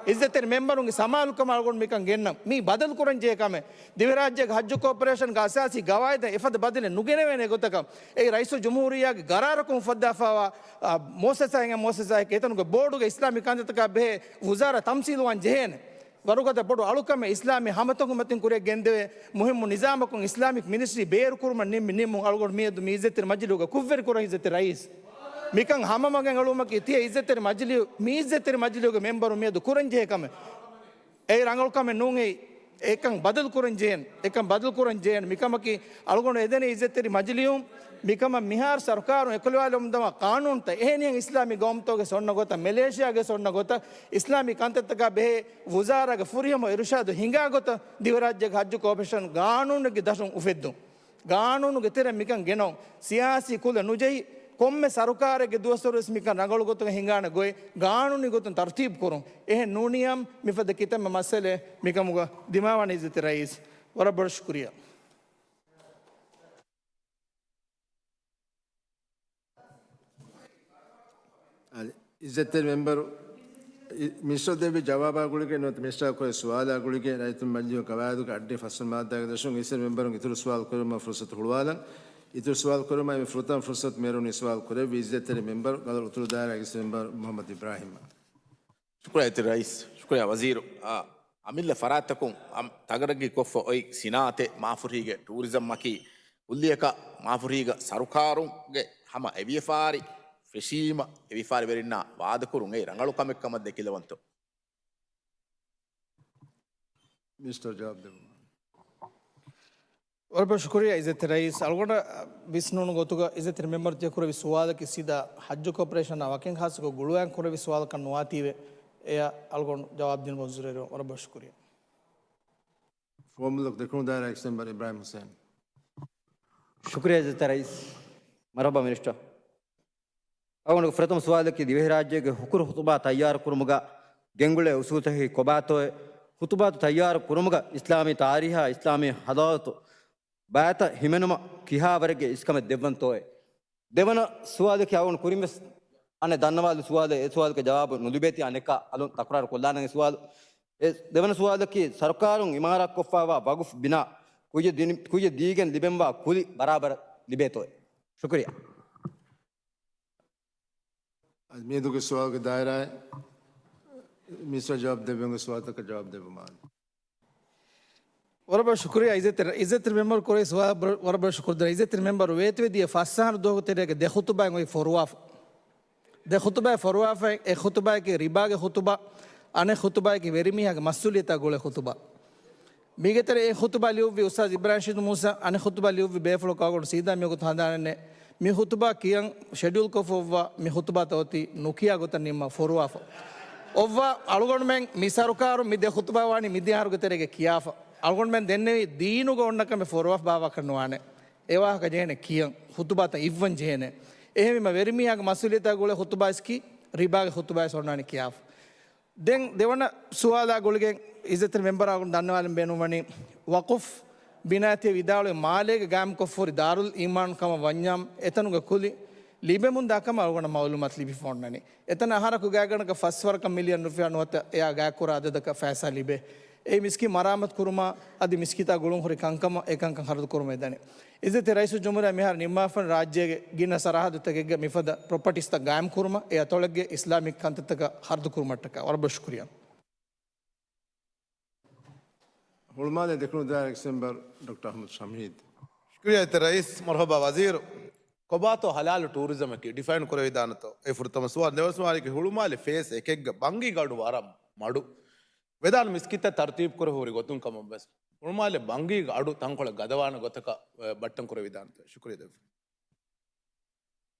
އިއްޒަތްތެރި މެމްބަރުންގެ ސަމާލުކަމަށް އަޅުގަނޑު މިކަން ގެންނަން. މީ ބަދަލު ކުރަން ޖެހޭ ކަމެއް. ދިވެހިރާއްޖޭގެ ޙައްޖު ކޯޕަރޭޝަންގެ އަސާސީ ގަވާއިދަށް އެފަދަ ބަދަލެއް ނުގެނެވޭނެ ގޮތަކަށް އެއީ ރައީސުލްޖުމްހޫރިއްޔާގެ ގަރާރަކުން އުފައްދާފައިވާ، އާ، މުއައްސަސާއެއް މުއައްސަސާއެއް އެތަނުގެ ބޯޑުގެ އިސްލާމީ ކަންތައްތަކާ ބެހޭ ވުޒާރާ ތަމްސީލުވާން ޖެހޭނެ. ވަރުގަދަ ބޮޑު އަޅުކަމެއް އިސްލާމީ ހަމަތަކުގެ މަތިން ކުރިއަށް ގެންދެވޭ މުހިއްމު ނިޒާމަކުން އިސްލާމިކް މިނިސްޓްރީ ބޭރުކުރުމަށް ނިންމި ނިންމުން އަޅުގަނޑު މިއަދު މި އިއްޒަތްތެރި މަޖިލީހުގަ ކުށްވެރިކުރަން އިއްޒަތްތެރި ރައީސް. މިކަން ހަމަމަގެން އެޅުމަކީ ތިޔަ އިއްޒަތްތެރި މަޖިލީހު، މި އިއްޒަތްތެރި މަޖިލީހުގެ މެމްބަރު މިއަދު ކުރަން ޖެހޭ ކަމެއް. އެއީ ރަނގަޅު ކަމެއް ނޫން އެއީ. އެކަން ބަދަލު ކުރަން ޖެހޭނެ. އެކަން ބަދަލު ކުރަން ޖެހޭނެ. މިކަމަކީ އަޅުގަނޑު އެދެނީ އިއްޒަތްތެރި މަޖިލީހުން މިކަމަށް މިހާރު ސަރުކާރުން އެކުލަވާލަމުންދަވާ ޤާނޫނުތައް އެހެނިހެން އިސްލާމީ ގައުމުތަކުގެ އޮންނަ ގޮތަށް، މެލޭޝިޔާގެ އޮންނަ ގޮތަށް، އިސްލާމީ ކަންތައްތަކާ ބެހޭ ވުޒާރާގެ ފުރިހަމަ އިރުޝާދު ހިނގާ ގޮތަށް ދިވެހިރާއްޖޭގެ ޙައްޖު ކޯޕަރޭޝަން ޤާނޫނެއްގެ ދަށުން އުފެއްދުން. ޤާނޫނުގެ ތެރެއަށް މިކަން ގެނައުން. ސިޔާސީ ކުލަ ނުޖެހި، ކޮންމެ ސަރުކާރެއްގެ ދުވަސްވަރުވެސް މިކަން ރަނގަޅު ގޮތުގަ ހިނގާނެ ގޮތް ޤާނޫނީ ގޮތުން ތަރުތީބު ކުރުން. އެހެން ނޫނިއްޔާމު މިފަދަ ކިތަންމެ މައްސަލައެއް މިކަމުގަ ދިމާވާނެ އިއްޒަތްތެރި ރައީސް. ވަރަށް ބޮޑަށް ޝުކުރިއްޔާ. އަދި އިއްޒަތްތެރި މެމްބަރު، އި-، މިނިސްޓަރ ދެއްވި ޖަވާބާ ގުޅިގެން ނުވަތަ މިނިސްޓަރ ކުރެއްވި ސުވާލާ ގުޅިގެން ރައްޔިތުން މަޖިލީހުގެ ޤަވާއިދުގެ އަށްޑިހަ ފަސްވަނަ މާއްދާގެ ދަށުން އިއްޒަތްތެރި މެމްބަރުން އިތުރު ސުވާލު ކުރުމަށް ފުރުޞަތު ހުޅުވާލަން. އިތުރު ސުވާލު ކުރުމަށް އެންމެ ފުރަތަމަ ފުރުޞަތު މޭރުން ސުވާލު ކުރެއްވި އިއްޒަތްތެރި މެމްބަރު ގަދަރު އުތުރު ދާއިރާގެ އިއްޒަތްތެރި މެމްބަރު މުޙައްމަދު އިބްރާހީމް. ޝުކުރިއްޔާ އިއްޒަތްތެރި ރައީސް، ޝުކުރިއްޔާ ވަޒީރު. އާ، އަމިއްލަ ފަރާތްތަކުން އަމް ތަގަރައްގީ ކޮށްފަ އޮތް ސިނާއަތެއް މާފުރީގެ ޓޫރިޒަމްއަކީ ކުއްލިއަކަށް މާފުރީގަ ސަރުކާރުގެ ހަމަ އެ ވިޔަފާރި ފެށީމަ އެ ވިޔަފާރިވެރިންނާ ވާދަކުރުން އެއީ ރަނގަޅު ކަމެއް ކަމަށް ދެކިލަވަންތޯ؟ މިނިސްޓަރ ޖަވާބު ދެއްވުމަށް. ވަރަށް ބޮޑަށް ޝުކުރިއްޔާ އިއްޒަތްތެރި ރައީސް. އަޅުގަނޑަށް ވިސްނުނު ގޮތުގަ އިއްޒަތްތެރި މެމްބަރު ތިޔަ ކުރެއްވި ސުވާލަކީ ސީދާ ޙައްޖު ކޯޕަރޭޝަނާ ވަކިން ޚާއްޞަކޮށް ގުޅުވާން ކުރެއްވި ސުވާލަކަށް ނުވާތީވެ. އެއަށް އަޅުގަނޑު ޖަވާބު ދިނުމަށް އުޒުރެއް. ވަރަށް ބޮޑަށް ޝުކުރިއްޔާ. ފުވައްމުލަކު ދެކުނު ދާއިރާ އެކްސް މެމްބަރ އިބްރާހިމް ހުސެން. ޝުކުރިއްޔާ އިއްޒަތްތެރި ރައީސް. މަރުޙަބާ މިނިސްޓަރ. އަޅުގަނޑުގެ ފުރަތަމަ ސުވާލަކީ ދިވެހިރާއްޖޭގެ ހުކުރު ޚުޠުބާ ތައްޔާރު ކުރުމުގަ ގެންގުޅޭ އުސޫލުތަކަކީ ކޮބާތޯއޭ؟ ޚުޠުބާތައް ތައްޔާރު ކުރުމުގަ އިސްލާމީ ތާރީހާ އިސްލާމީ ޙަޟާރަތު ބައިތައް ހިމެނުމަށް ކިހާވަރެއްގެ އިސްކަމެއް ދެއްވަންތޯއޭ؟ ދެވަނަ ސުވާލަކީ އަޅުގަނޑު ކުރިންވެސް އަނެއް ދަންނަވާލި ސުވާލެއް، އެ ސުވާލަކަށް ޖަވާބު ނުލިބޭތީ އަނެއްކާ އަލުން ތަކުރާރު ކޮށްލާނަން އެ ސުވާލު. އެ ދެވަނަ ސުވާލަކީ ސަރުކާރުން އިމާރާތްކޮށްފައިވާ ވަގުފް ބިނާ ކުއްޔަށް ދިނި-، ކުއްޔަށް ދީގެން ލިބެންވާ ކުލި ބަރާބަރަށް ލިބޭތޯއޭ؟ ޝުކުރިއްޔާ. އަދި މިއަދުގެ ސުވާލުގެ ދާއިރާއެއް މިނިސްޓަރ ޖަވާބު ދެއްވުމުގެ ސުވާލުތަކަށް ޖަވާބު ދެއްވުމަށް. ވަރަށް ބޮޑަށް ޝުކުރިއްޔާ އިއްޒަތްތެރި، އިއްޒަތްތެރި މެމްބަރު ކުރެއްވި ސުވާލަށް ވަރަށް ބޮޑަށް ޝުކުރު ދަން. އިއްޒަތްތެރި މެމްބަރު ވޭތުވެދިޔަ ފަސް އަހަރު ދުވަހުގެ ތެރޭގަ ދެ ޚުޠުބާއެއް އޮތް ފޮރުވާފަ. ދެ ޚުޠުބާއެއް ފޮރުވާފައި، އެއް ޚުޠުބާއަކީ ރިބާގެ ޚުޠުބާ، އަނެއް ޚުޠުބާއަކީ ވެރިމީހާގެ މަސްއޫލިއްޔަތާ ގުޅޭ ޚުޠުބާ. މީގެ ތެރޭ އެއް ޚުޠުބާ ލިޔުއްވި އުސްތާޛް އިބްރާހިމް ޝަހީދު މޫސާ، އަނެއް ޚުޠުބާ ލިޔުއްވި ބޭފުޅަކު އަޅުގަނޑު ސީދާ މިވަގުތު ހަނދާނެއް ނެތް. މި ޚުޠުބާ ކިޔަން ޝެޑިއުލްކޮށްފަ އޮއްވާ މި ޚުޠުބާތައް އޮތީ ނުކިޔާ ގޮތަށް ނިންމާ ފޮރުވާފަ. އޮއްވާ އަޅުގަނޑުމެން މި ސަރުކާރުން މި ދެ ޚުޠުބާ ވާނީ މިދިޔަ އަހަރުގެ ތެރޭގަ ކިޔާފަ. އަޅުގަނޑުމެން ދެންނެވީ ދީނުގަ އޮންނަ ކަމެއް ފޮރުވާފަ ބާވާކަށް ނުވާނެ. އެ ވާހަކަ ޖެހޭނެ ކިޔަން، ޚުޠުބާތައް އިއްވަން ޖެހޭނެ. އެހެންވީމަ ވެރިމީހާގެ މަސްއޫލިއްޔަތާ ގުޅޭ ޚުޠުބާ އިސްކި ރިބާގެ ޚުޠުބާ އޮންނާނީ ކިޔާފަ. ދެން ދެވަނަ ސުވާލާ ގުޅިގެން އިއްޒަތްތެރި މެމްބަރާ ދަންނަވާލަން ބޭނުންވަނީ، ވަޤުފް ބިނާތި ވިދާޅުވި މާލޭގެ ގާއިމްކޮށްފަހުރި ދާރުލް އީމާން ކަމަށް ވަންޏާމު، އެތަނުގެ ކުލި ލިބެމުންދާ ކަމަށް އަޅުގަނޑަށް މައުލޫމާތު ލިބިފަ އޮންނަނީ. އެތަނަށް އަހަރަކު ގާތްގަނޑަކަށް ފަސް ވަރަކަށް މިލިއަން ރުފިޔާ ނުވަތަ އެއާ ގާތްކުރާ އަދަދަކަށް ފައިސާ ލިބޭ. އެ މިސްކިތް މަރާމާތު ކުރުމާ އަދި މިސްކިތާ ގުޅުންހުރި ކަންކަމަށް އެކަންކަން ޚަރަދު ކުރުމަށް ދަނީ. އިއްޒަތްތެރި ރައީސުލްޖުމްހޫރިއްޔާ މިހާރު ނިންމާފަ ރާއްޖޭގެ ގިނަ ސަރަހައްދުތަކެއްގަ މިފަދަ ޕްރޮޕަޓީސްތައް ގާއިމްކުރުމަށް، އެ އަތޮޅެއްގެ އިސްލާމިކް ކަންތައްތަކަށް ޚަރަދު ކުރުމަށްޓަކާ. ވަރަށް ބޮޑަށް ޝުކުރިއްޔާ. ހުޅުމާލެ ދެކުނު ދާއިރާ އެކްސް މެމްބަރު ޑޮކްޓަރ އަޙްމަދު ޝަމީދު. ޝުކުރިއްޔާ އިއްޒަތްތެރި ރައީސް. މަރުޙަބާ ވަޒީރު. ކޮބާތޯ ޙަލާލު ޓޫރިޒަމަކީ؟ ޑިފައިން ކުރެވިދާނެތޯ؟ އެ ފުރަތަމަ ސުވާލު. ދެވަނަ ސުވާލަކީ ހުޅުމާލެ ފޭސް އެކެއްގަ ބަންގީގެ އަޑު ވަރަށް މަޑު. ވެދާނެ މިސްކިތްތައް ތަރުތީބު ކުރެވި ހުރި ގޮތުން ކަމަށް ވެސް ހުޅުމާލެ ބަންގީގެ އަޑު ތަންކޮޅެއް ގަދަވާނެ ގޮތަކަށް، އެ، ބައްޓަން ކުރެވިދާނެތޯ؟ ޝުކުރިއްޔާ ދެއްވި.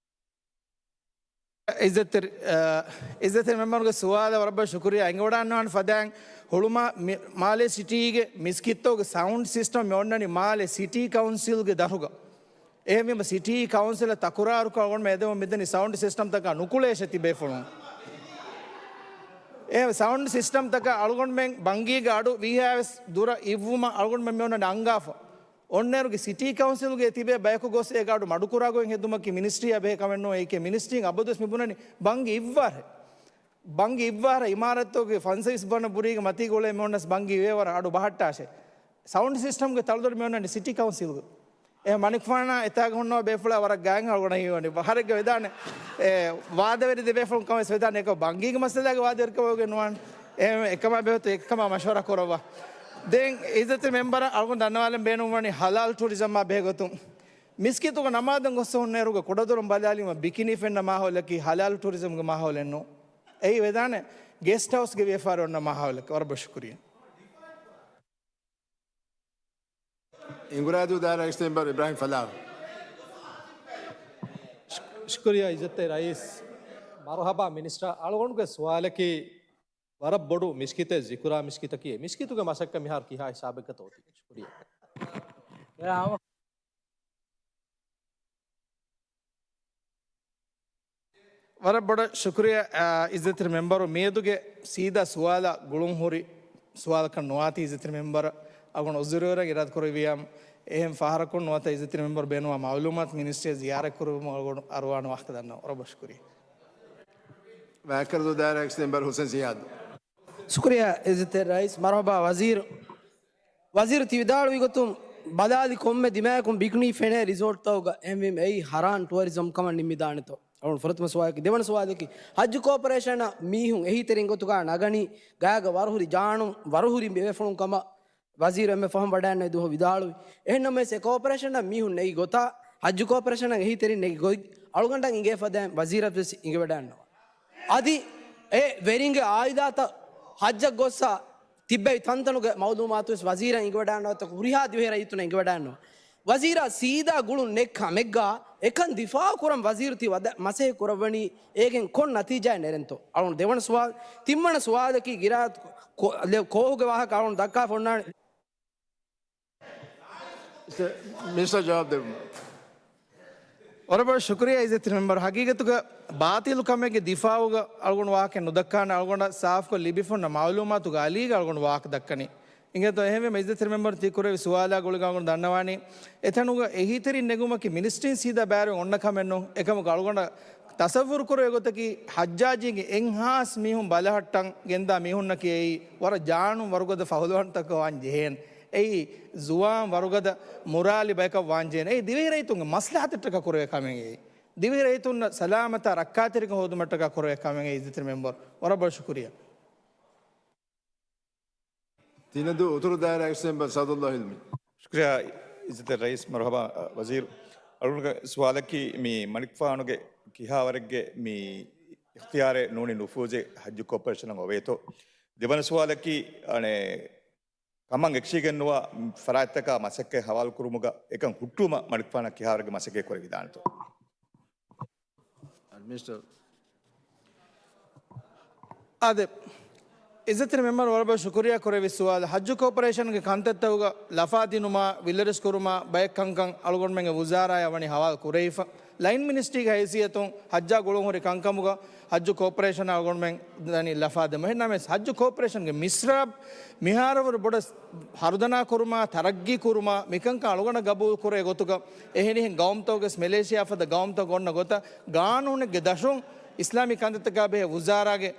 އިއްޒަތްތެރި، އަ، އިއްޒަތްތެރި މެމްބަރުގެ ސުވާލަށް ވަރަށް ބޮޑަށް ޝުކުރިއްޔާ. އެނގިވަޑައިގަންނަވާނެ ފަދައިން ހުޅުމާ-، މި-، މާލޭ ސިޓީގެ މިސްކިތްތަކުގެ ސައުންޑް ސިސްޓަމް މި އޮންނަނީ މާލޭ ސިޓީ ކައުންސިލްގެ ދަށުގަ. އެހެންވީމަ ސިޓީ ކައުންސިލަށް ތަކުރާރުކޮށް އަޅުގަނޑުމެން އެދެމުން މިދަނީ ސައުންޑް ސިސްޓަމްތަކާ ނުކުޅޭށޭ ތިބޭފުޅުން. އެ ސައުންޑް ސިސްޓަމްތަކަށް އަޅުގަނޑުމެން ބަންގީގެ އަޑު ވީހާވެސް ދުރަށް އިއްވުމަށް އަޅުގަނޑުމެން މި އޮންނަނީ އަންގާފަ. އޮންނައިރުގެ ސިޓީ ކައުންސިލްގެ ތިބޭ ބަޔަކު ގޮސް އޭގެ އަޑު މަޑުކުރާ ގޮތް ހެދުމަކީ މިނިސްޓްރީއާ ބެހޭ ކަމެއް ނޫން. އެއީކޭ މިނިސްޓްރީން އަބަދުވެސް މި ބުނަނީ ބަންގި އިއްވާށޭ. ބަންގި އިއްވާށޭ، އިމާރާތްތަކުގެ ފަންސަވީސް ބަނަ ބުރީގެ މަތީގަ އުޅޭ މި އޮންނަސް ބަންގި އިވޭވަރަށް އަޑު ބަހައްޓާށޭ. ސައުންޑް ސިސްޓަމްގެ ތަޅުދޮރު މި އޮންނަނީ ސިޓީ ކައުންސިލްގެ. އެ މަނިކުފާނާ އެތާގަ ހުންނަވާ ބޭފުޅާ ވަރަށް ގާތް އަޅުގަނޑަށް ހީވަނީ. އަހަރެއްގަ ވެދާނެ، އެ، ވާދަވެރި ދެ ބޭފުޅުން ކަމަށް ވެސް ވެދާނެ. އެކަމަކު ބަންގީގެ މައްސަލާގެ ވާދަވެރިކަމެއް ނުވާނެ. އެ، އެކަމާ ބެހޭ އެކަމާ މަޝްވަރާ ކުރައްވާ. ދެން އިއްޒަތްތެރި މެމްބަރަށް އަޅުގަނޑު ދަންނަވާލަން ބޭނުންވަނީ ހަލާލް ޓޫރިޒަމާ ބެހޭ ގޮތުން. މިސްކިތުގަ ނަމާދަށް ގޮސް ހުންނައިރުގަ ކުޑަދޮރުން ބަލާލީމަ ބިކިނީ ފެންނަ މާހައުލަކީ ހަލާލް ޓޫރިޒަމްގެ މާހައުލެއް ނޫން. އެއީ ވެދާނެ ގެސްޓް ހައުސްގެ ވިޔަފާރި އޮންނަ މާހައުލެއް. ވަރަށް ބޮޑަށް ޝުކުރިއްޔާ. އިނގުރާދޫ ދާއިރާ އެކްސް މެމްބަރު އިބްރާހިމް ފަލާހު. ޝު-، ޝުކުރިއްޔާ އިއްޒަތްތެރި ރައީސް. މަރުޙަބާ މިނިސްޓަރ. އަޅުގަނޑުގެ ސުވާލަކީ ވަރަށް ބޮޑު މިސްކިތެއް ޒިކުރާ މިސްކިތަކީ. މިސްކިތުގެ މަސައްކަތް މިހާރު ކިހާ ހިސާބެއްގަތޯ އޮތީ؟ ޝުކުރިއްޔާ. ވަރަށް ބޮޑަށް ޝުކުރިއްޔާ، އާ، އިއްޒަތްތެރި މެމްބަރު މިއަދުގެ ސީދާ ސުވާލާ ގުޅުން ހުރި ސުވާލަކަށް ނުވާތީ އިއްޒަތްތެރި މެމްބަރަށް އަޅުގަނޑު އުޒުރުވެރަށް އިރާދަކުރެއްވިޔާމު، އެހެން ފަހަރަކުން ނުވަތަ އިއްޒަތްތެރި މެމްބަރު ބޭނުންވާ މައުލޫމާތު މިނިސްޓްރީއަށް ޒިޔާރަތް ކުރުމަށް އަޅުގަނޑު އަރުވާނެ ވާހަކަ ދަންނަވަން. ވަރަށް ބޮޑަށް ޝުކުރިއްޔާ. ވައިކަރަދޫ ދާއިރާ އެކްސް މެމްބަރު ހުސެން ޒިޔާދު. ޝުކުރިއްޔާ އިއްޒަތްތެރި ރައީސް. މަރުޙަބާ ވަޒީރު. ވަޒީރު ތި ވިދާޅުވި ގޮތުން ބަލާލި ކޮންމެ ދިމާއަކުން ބިކްނީ ފެނޭ ރިސޯޓްތަކުގަ. އެހެންވީމަ އެއީ ހަރާން ޓުއަރިޒަމް ކަމަށް ނިންމިދާނެތޯ؟ އަޅުގަނޑު ފުރަތަމަ ސުވާލަކީ. ދެވަނަ ސުވާލަކީ ހައްޖު ކޯޕަރޭޝަނަށް މީހުން އެހީތެރިން ގޮތުގަ ނަގަނީ ގާގަ ވަރުހުރި ޖާނުން ވަރުހުރި ބޭފުޅުން ކަމަށް ވަޒީރު އެންމެ ފަހުން ވަޑައިގަންނަވި ދުވަހު ވިދާޅުވި. އެހެންނަމަވެސް އެ ކޯޕަރޭޝަނަށް މީހުން ނެގި ގޮތާ ހައްޖު ކޯޕަރޭޝަނަށް އެހީތެރިން ނެގި ގޮތް އަޅުގަނޑަށް އިނގޭ ފަދައިން ވަޒީރަށް ވެސް އިނގިވަޑައިގަންނަވާ. އަދި އެ ވެރިންގެ އާއިލާތައް ހައްޖަށް ގޮއްސަ ތިއްބެވި ތަންތަނުގެ މައުލޫމާތުވެސް ވަޒީރަށް އެނގިވަޑައިގަންނަވާތަ ހުރިހާ ދިވެހި ރައްޔިތުންނަށް އެނގިވަޑައިގަންނަވާ. ވަޒީރާ ސީދާ ގުޅުން ނެތް ކަމެއްގަ އެކަން ދިފާއު ކުރަން ވަޒީރު ތި ވަދަ-، މަސައްކަތް ކުރައްވަނީ އޭގެން ކޮން ނަތީޖާއެއް ނެރެންތޯ؟ އަޅުގަނޑު ދެވަނަ ސުވާލު، ތިންވަނަ ސުވާލަކީ ގިރާ ކޯ-، ލެ-، ކޯހުގެ ވާހަކަ އަޅުގަނޑު ދައްކާފަ އޮންނާނެ. މިނިސްޓަރ ޖަވާބު ދެއްވުމަށް. ވަރަށް ބޮޑަށް ޝުކުރިއްޔާ އިއްޒަތްތެރި މެމްބަރު. ހަގީގަތުގަ ބާޠިލު ކަމެއްގެ ދިފާއުގަ އަޅުގަނޑު ވާހަކައެއް ނުދައްކާނެ. އަޅުގަނޑަށް ސާފުކޮށް ލިބިފަ ހުންނަ މައުލޫމާތުގެ އަލީގަ އަޅުގަނޑު ވާހަކަ ދައްކަނީ. އިނގޭތޯ އެހެންވީމަ އިއްޒަތްތެރި މެމްބަރު ތި ކުރެއްވި ސުވާލާ ގުޅިގަ އަޅުގަނޑު ދަންނަވާނީ އެތަނުގަ އެހީތެރިން ނެގުމަކީ މިނިސްޓްރީން ސީދާ ބައިވެރިވެ އޮންނަ ކަމެއް ނޫން. އެކަމަކު އަޅުގަނޑަށް ތަޞައްވުރު ކުރެވޭ ގޮތަކީ ޙައްޖާޖީގެ އެއްހާސް މީހުން ބަލަހައްޓަން ގެންދާ މީހުންނަކީ އެއީ ވަރަށް ޖާނުން ވަރުގަދަ ފަހުލުވާންތަކަށް ވާން ޖެހޭނެ. އެއީ ޒުވާން ވަރުގަދަ މުރާލި ބަޔަކަށް ވާން ޖެހޭނެ. އެއީ ދިވެހި ރައްޔިތުންގެ މަސްލަހަތަށްޓަކާ ކުރެވޭ ކަމެއް އެއީ. ދިވެހި ރައްޔިތުންނަށް ސަލާމަތާ ރައްކާތެރިކަން ހޯދުމަށްޓަކާ ކުރެވޭ ކަމެއް އެއީ އިއްޒަތްތެރި މެމްބަރު. ވަރަށް ބޮޑަށް ޝުކުރިއްޔާ. ތިނަދޫ އުތުރު ދާއިރާ އެކްސް މެމްބަރ ސައުދުﷲ ހިލްމީ. ޝުކުރިއްޔާ އިއްޒަތްތެރި ރައީސް. މަރުޙަބާ، އަ، ވަޒީރު. އަޅުގަނޑުގެ ސުވާލަކީ މި މަނިކުފާނުގެ ކިހާވަރެއްގެ މި އިޚްތިޔާރެއް ނޫނީ ނުފޫޒެއް ޙައްޖު ކޯޕަރޭޝަނަށް އޮވޭތޯ؟ ދެވަނަ ސުވާލަކީ، އަނެއް، ކަމަށް އެކަށީގެންނުވާ ފަރާތްތަކާ މަސައްކަތް ހަވާލުކުރުމުގަ އެކަން ހުއްޓުވުމަށް މަނިކުފާނަށް ކިހާވަރެއްގެ މަސައްކަތް ކުރެވިދާނެތޯ؟ އާދެ، އިއްޒަތްތެރި މެމްބަރު ވަރަށް ބޮޑަށް ޝުކުރިއްޔާ ކުރެއްވި ސުވާލަށް. ޙައްޖު ކޯޕަރޭޝަންގެ ކަންތައްތަކުގަ ލަފާ ދިނުމާ، ވިލަރިސް ކުރުމާ ބައެއް ކަންކަން އަޅުގަނޑުމެންގެ ވުޒާރާއަށް ވަނީ ހަވާލު ކުރެވިފަ. ލައިން މިނިސްޓްރީގެ ހައިސިއްޔަތުން ޙައްޖާ ގުޅުން ހުރި ކަންކަމުގަ ޙައްޖު ކޯޕަރޭޝަނަށް އަޅުގަނޑުމެން ދަނީ ލަފާ ދެމުން. އެހެންނަމަވެސް، ޙައްޖު ކޯޕަރޭޝަންގެ މިސްރާބް މިހާރުވަރު ބޮޑަށް ހަރުދަނާ ކުރުމާ، ތަރައްގީ ކުރުމާ، މިކަންކަން އަޅުގަނޑަށް ގަބޫލު ކުރޭ ގޮތުގަ، އެހެނިހެން ގައުމުތަކުގެ މެލޭޝިޔާ ފަދަ ގައުމުތަކު އޮންނަ ގޮތަށް، ގާނޫނެއްގެ ދަށުން އިސްލާމީ ކަންތައްތަކާ ބެހޭ ވުޒާރާގެ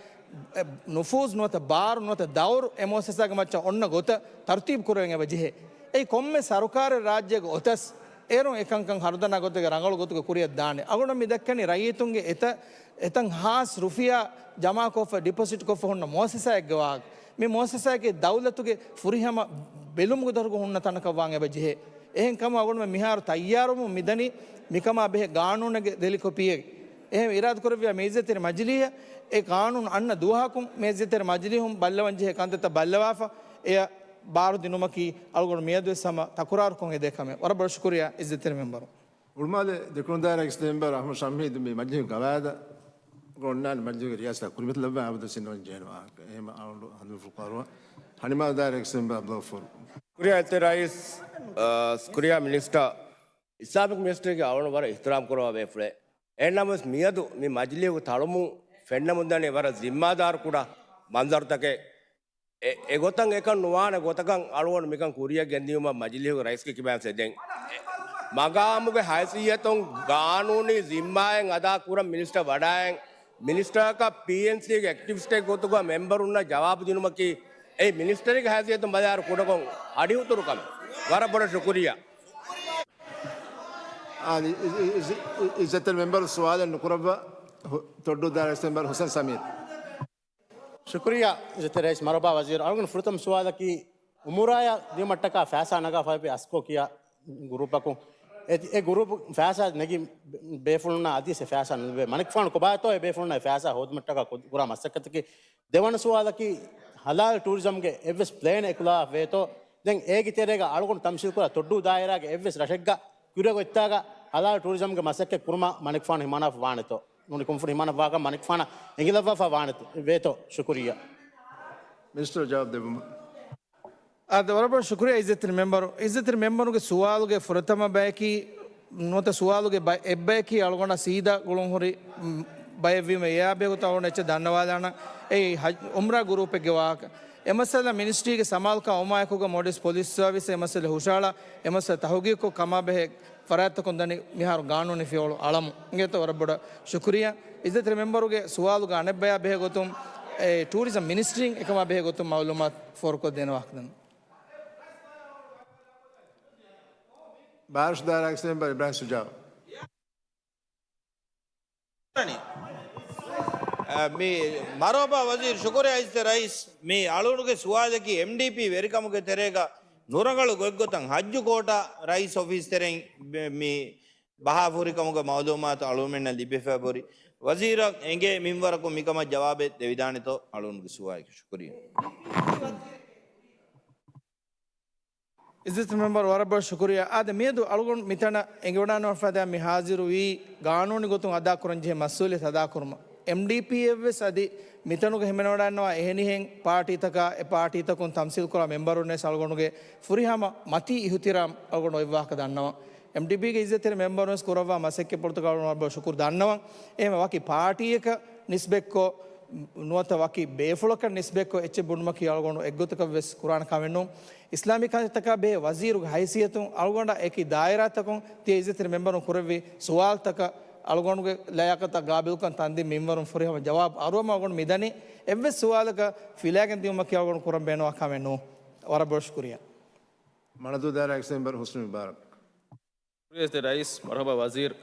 އެ، ނުފޫޒް ނުވަތަ ބާރު ނުވަތަ ދައުރު އެ މުއައްސަސާގެ މައްޗަށް އޮންނަ ގޮތަށް ތަރުތީބު ކުރެވެން އެބަ ޖެހޭ. އެއީ ކޮންމެ ސަރުކާރެއް ރާއްޖޭގަ އޮތަސް، އޭރުން އެކަންކަން ހަރުދަނާ ގޮތެއްގެ ރަނގަޅު ގޮތުގަ ކުރިއަށް ދާނެ. އަޅުގަނޑަށް މި ދައްކަނީ ރައްޔިތުންގެ އެތައް، އެތައް ހާސް ރުފިޔާ ޖަމާކޮށްފަ، ޑިޕޮޒިޓް ކޮށްފަ ހުންނަ މުއައްސަސާއެއްގެ ވާހަކަ. މި މުއައްސަސާއަކީ ދައުލަތުގެ ފުރިހަމަ ބެލުމުގެ ދޮރުގަ ހުންނަ ތަނަކަށް ވާން އެބަ ޖެހޭ. އެހެން ކަމަށް އަޅުގަނޑުމެން މިހާރު ތައްޔާރުވަމުން މިދަނީ މިކަމާ ބެހޭ ގާނޫނެއްގެ ދެލި ކޮޕީއެއް. އެހެން އިރާދަކުރެއްވިޔާ މި އިއްޒަތްތެރި މަޖިލީހަށް އެ ގާނޫނު އަންނަ ދުވަހަކުން މި އިއްޒަތްތެރި މަޖިލީހުން ބައްލަވަން ޖެހޭ ކަންތައްތައް ބައްލަވާފަ، އެޔަށް ބާރު ދިނުމަކީ އަޅުގަނޑު މިއަދުވެސް ހަމަ ތަކުރާރުކޮށް އެދޭ ކަމެއް. ވަރަށް ބޮޑަށް ޝުކުރިއްޔާ އިއްޒަތްތެރި މެމްބަރު. އުޅުމާލެ ދެކުނު ދާއިރާގެ އެކްސް މެމްބަރ އަޙްމަދު ޝަމްހީދު މި މަޖިލީހުގެ ގަވާއިދަށް އޮންނާނެ މަޖިލީހުގެ ރިޔާސަތާ ކުރިމަތިލައްވާ އާބަދު ސިންނަވަން ޖެހޭނެ ވާހަކަ. އެހެން އަޅުގަނޑު ހަނދުމަފުޅު ކުރައްވާ. ހަނިމާލު ދާއިރާގެ އެކްސް މެމްބަރ އަބްދުﷲ ޣަފޫރު. ޝުކުރިއްޔާ އިއްޒަތްތެރި ރައީސް، އަ، ޝުކުރިއްޔާ މިނިސްޓަރ. އިސްލާމިކް މިނިސްޓްރީގެ އަޅުގަނޑު ވަރަށް އިޙްތިރާމް ކުރައްވާ ބޭފުޅެއް. އެހެންނަމަވެސް މިއަދު މި މަޖިލީހުގެ ތަޅުމުން ފެންނަމުންދަނީ ވަރަށް ޒިންމާދާރު ކުޑަ މަންޒަރުތަކެއް. އެ، އެގޮތަށް އެކަން ނުވާނެ ގޮތަކަށް އަޅުގަނޑު މިކަން ކުރިއަށް ގެންދިޔުމަށް މަޖިލީހުގެ ރައީސްގެ ކިބައިން އެދެން. އެ، މަގާމުގެ ހައިސިއްޔަތުން ގާނޫނީ ޒިންމާއެއް އަދާ ކުރަން މިނިސްޓަރ ވަޑައިގެން، މިނިސްޓަރަކަށް ޕީއެންސީގެ އެކްޓިވިސްޓެއް ގޮތުގަ މެމްބަރުންނަށް ޖަވާބު ދިނުމަކީ، އެއީ މިނިސްޓަރީގެ ހައިސިއްޔަތުން ބަލާއިރު ކުޑަކޮށް އަޑިއުތުރު ކަމެއް. ވަރަށް ބޮޑަށް ޝުކުރިއްޔާ. އާ، އި-، އި-، އި-، އިއްޒަތްތެރި މެމްބަރު ސުވާލެއް ނުކުރައްވާ، ހު-، ތޮއްޑޫ ދާއިރާގެ އެކްސް މެމްބަރު ހުސެން ސަމީރު. ޝުކުރިއްޔާ އިއްޒަތްތެރި ރައީސް. މަރުޙަބާ ވަޒީރު. އަޅުގަނޑު ފުރަތަމަ ސުވާލަކީ، އުމުރާޔާ ދިޔުމަށްޓަކާ ފައިސާ ނަގާފައިވި އަސްކޯ ކިޔާ ގުރޫޕަކުން، އެ، އެ ގުރޫޕު ފައިސާ ނެގި ބޭފުޅުންނާ އަދިވެސް އެ ފައިސާ ނުލިބޭ. މަނިކުފާނު ކޮބާތޯ އެ ބޭފުޅުންނާ އެ ފައިސާ ހޯދުމަށްޓަކާ ކު-، ކުރާ މަސައްކަތަކީ. ދެވަނަ ސުވާލަކީ، ހަލާލް ޓޫރިޒަމްގެ އެއްވެސް ޕްލޭނެއް އެކުލަވާފަ ވޭތޯ؟ ދެން އޭގެ ތެރޭގަ އަޅުގަނޑު ތަމްސީލް ކުރާ ތޮއްޑޫ ދާއިރާގެ އެއްވެސް ރަށެއްގަ ކުރިއަށް އޮތްތާގަ ހަލާލް ޓޫރިޒަމްގެ މަސައްކަތް ކުރުމަށް މަނިކުފާނު ހިމަނާފަ ވާނެތޯ؟ ނޫނީ ކުންފުނި ހިމަނައްވާކަށް މަނިކުފާނަށް އެނގިލައްވާފަ ވާނެތޯ؟ ވޭތޯ؟ ޝުކުރިއްޔާ. މިނިސްޓަރ ޖަވާބު ދެއްވުމަށް. އާދެ، ވަރަށް ބޮޑަށް ޝުކުރިއްޔާ އިއްޒަތްތެރި މެމްބަރު. އިއްޒަތްތެރި މެމްބަރުގެ ސުވާލުގެ ފުރަތަމަ ބަޔަކީ، ނުވަތަ ސުވާލުގެ ބަ-، އެއްބަޔަކީ އަޅުގަނޑަށް ސީދާ ގުޅުން ހުރި، މް، ބައެއްވީމަ އެއާ ބެހޭގޮތުން އަޅުގަނޑު އެއްޗެއް ދަންނަވާލާނަން. އެއީ ހައް-، އުމްރާ ގުރޫޕެއްގެ ވާހަކަ. އެ މައްސަލަ މިނިސްޓްރީގެ ސަމާލުކަން އޮމާއެކުގަ މޯލްޑިވްސް ޕޮލިސް ސަރވިސް އެ މައްސަލަ ހުށަހަޅާ، އެ މައްސަލަ ތަހުގީގުކޮށް ކަމާ ބެހޭ ފަރާތްތަކުން ދަނީ މިހާރު ގާނޫނީ ފިޔަވަޅު އަޅަމުން. އިނގޭތޯ ވަރަށް ބޮޑަށް ޝުކުރިއްޔާ. އިއްޒަތްތެރި މެމްބަރުގެ ސުވާލުގެ އަނެއްބަޔާ ބެހޭ ގޮތުން، އެ، ޓޫރިޒަމް މިނިސްޓްރީން އެކަމާ ބެހޭ ގޮތުން މައުލޫމާތު ފޯރުކޮށްދޭނެ ވާހަކަ ދަންނަވަން. ބާރަށު ދާއިރާގެ އެކްސް މެމްބަރ އިބްރާހިމް ޝުޖާއު. އަ، މި މަރުޙަބާ ވަޒީރު، ޝުކުރިއްޔާ އިއްޒަތްތެރި ރައީސް. މި އަޅުގަނޑުގެ ސުވާލަކީ އެމްޑީޕީ ވެރިކަމުގެ ތެރޭގަ ނުރަނގަޅު ގޮތްގޮތަށް ޙައްޖު ކޯޓާ ރައީސް އޮފީސް ތެރެއިން ބެ-، މި ބަހާފަ ހުރިކަމުގެ މައުލޫމާތު އަޅުގަނޑުމެންނަށް ލިބިފައި ހުރި. ވަޒީރަށް އެނގޭ މިންވަރަކުން މިކަމަށް ޖަވާބެއް ދެވިދާނެތޯ އަޅުގަނޑުގެ ސުވާލަކީ. ޝުކުރިއްޔާ. އިއްޒަތް މެމްބަރު ވަރަށް ބޮޑަށް ޝުކުރިއްޔާ. އާދެ، މިއަދު އަޅުގަނޑު މިތަނަށް އެނގިވަޑާންވާ ފަދަ މި ހާޒިރުވީ ގާނޫނީ ގޮތުން އަދާކުރަން ޖެހޭ މަސްއޫލިއްޔަތު އަދާކުރުމަށް. އެމްޑީޕީއަށްވެސް އަދި މިތަނުގަ ހިމެނިވަޑައިގަންނަވާ އެހެނިހެން ޕާޓީތަކާ، އެ ޕާޓީތަކުން ތަމްސީލްކުރާ މެމްބަރުންވެސް އަޅުގަނޑުގެ ފުރިހަމަ މަތީ އިހުތިރާމް އަޅުގަނޑު އޮތް ވާހަކަ ދަންނަވަން. އެމްޑީޕީގެ އިއްޒަތްތެރި މެމްބަރުންވެސް ކުރައްވާ މަސައްކަތްޕުޅުތަކަށް އަޅުގަނޑު ވަރަށް ބޮޑަށް ޝުކުރު ދަންނަވަން. އެހެން ވަކި ޕާޓީއަކަށް ނިސްބަތްކޮށް، ނުވަތަ ވަކި ބޭފުޅަކަށް ނިސްބަތްކޮށް އެއްޗެއް ބުނުމަކީ އަޅުގަނޑު އެއްގޮތަކަށްވެސް ކުރާނެ ކަމެއް ނޫން. އިސްލާމީ ކަންތަކާ ބެހޭ ވަޒީރުގެ ހައިސިއްޔަތުން އަޅުގަނޑަށް އެކި ދާއިރާތަކުން ތިޔަ އިއްޒަތްތެރި މެމްބަރުން ކުރެއްވި ސުވާލުތަކަށް އަޅުގަނޑުގެ ލަޔާޤަތާ ގާބިލްކަން ތަންދީން މިންވަރުން ފުރިހަމަ ޖަވާބު އަރުވަމުން އަޅުގަނޑު މިދަނީ. އެއްވެސް ސުވާލަކަށް ފިލާގެން ދިއުމަކީ އަޅުގަނޑު ކުރަން ބޭނުންވާ ކަމެއް ނޫން. ވަރަށް ބޮޑަށް ޝުކުރިއްޔާ. މަނަދޫ ދާއިރާގެ މެމްބަރު ހުސްނި މުބާރަކް. ރިޔާސަތު ރައީސް، މަރުހަބާ ވަޒީރު.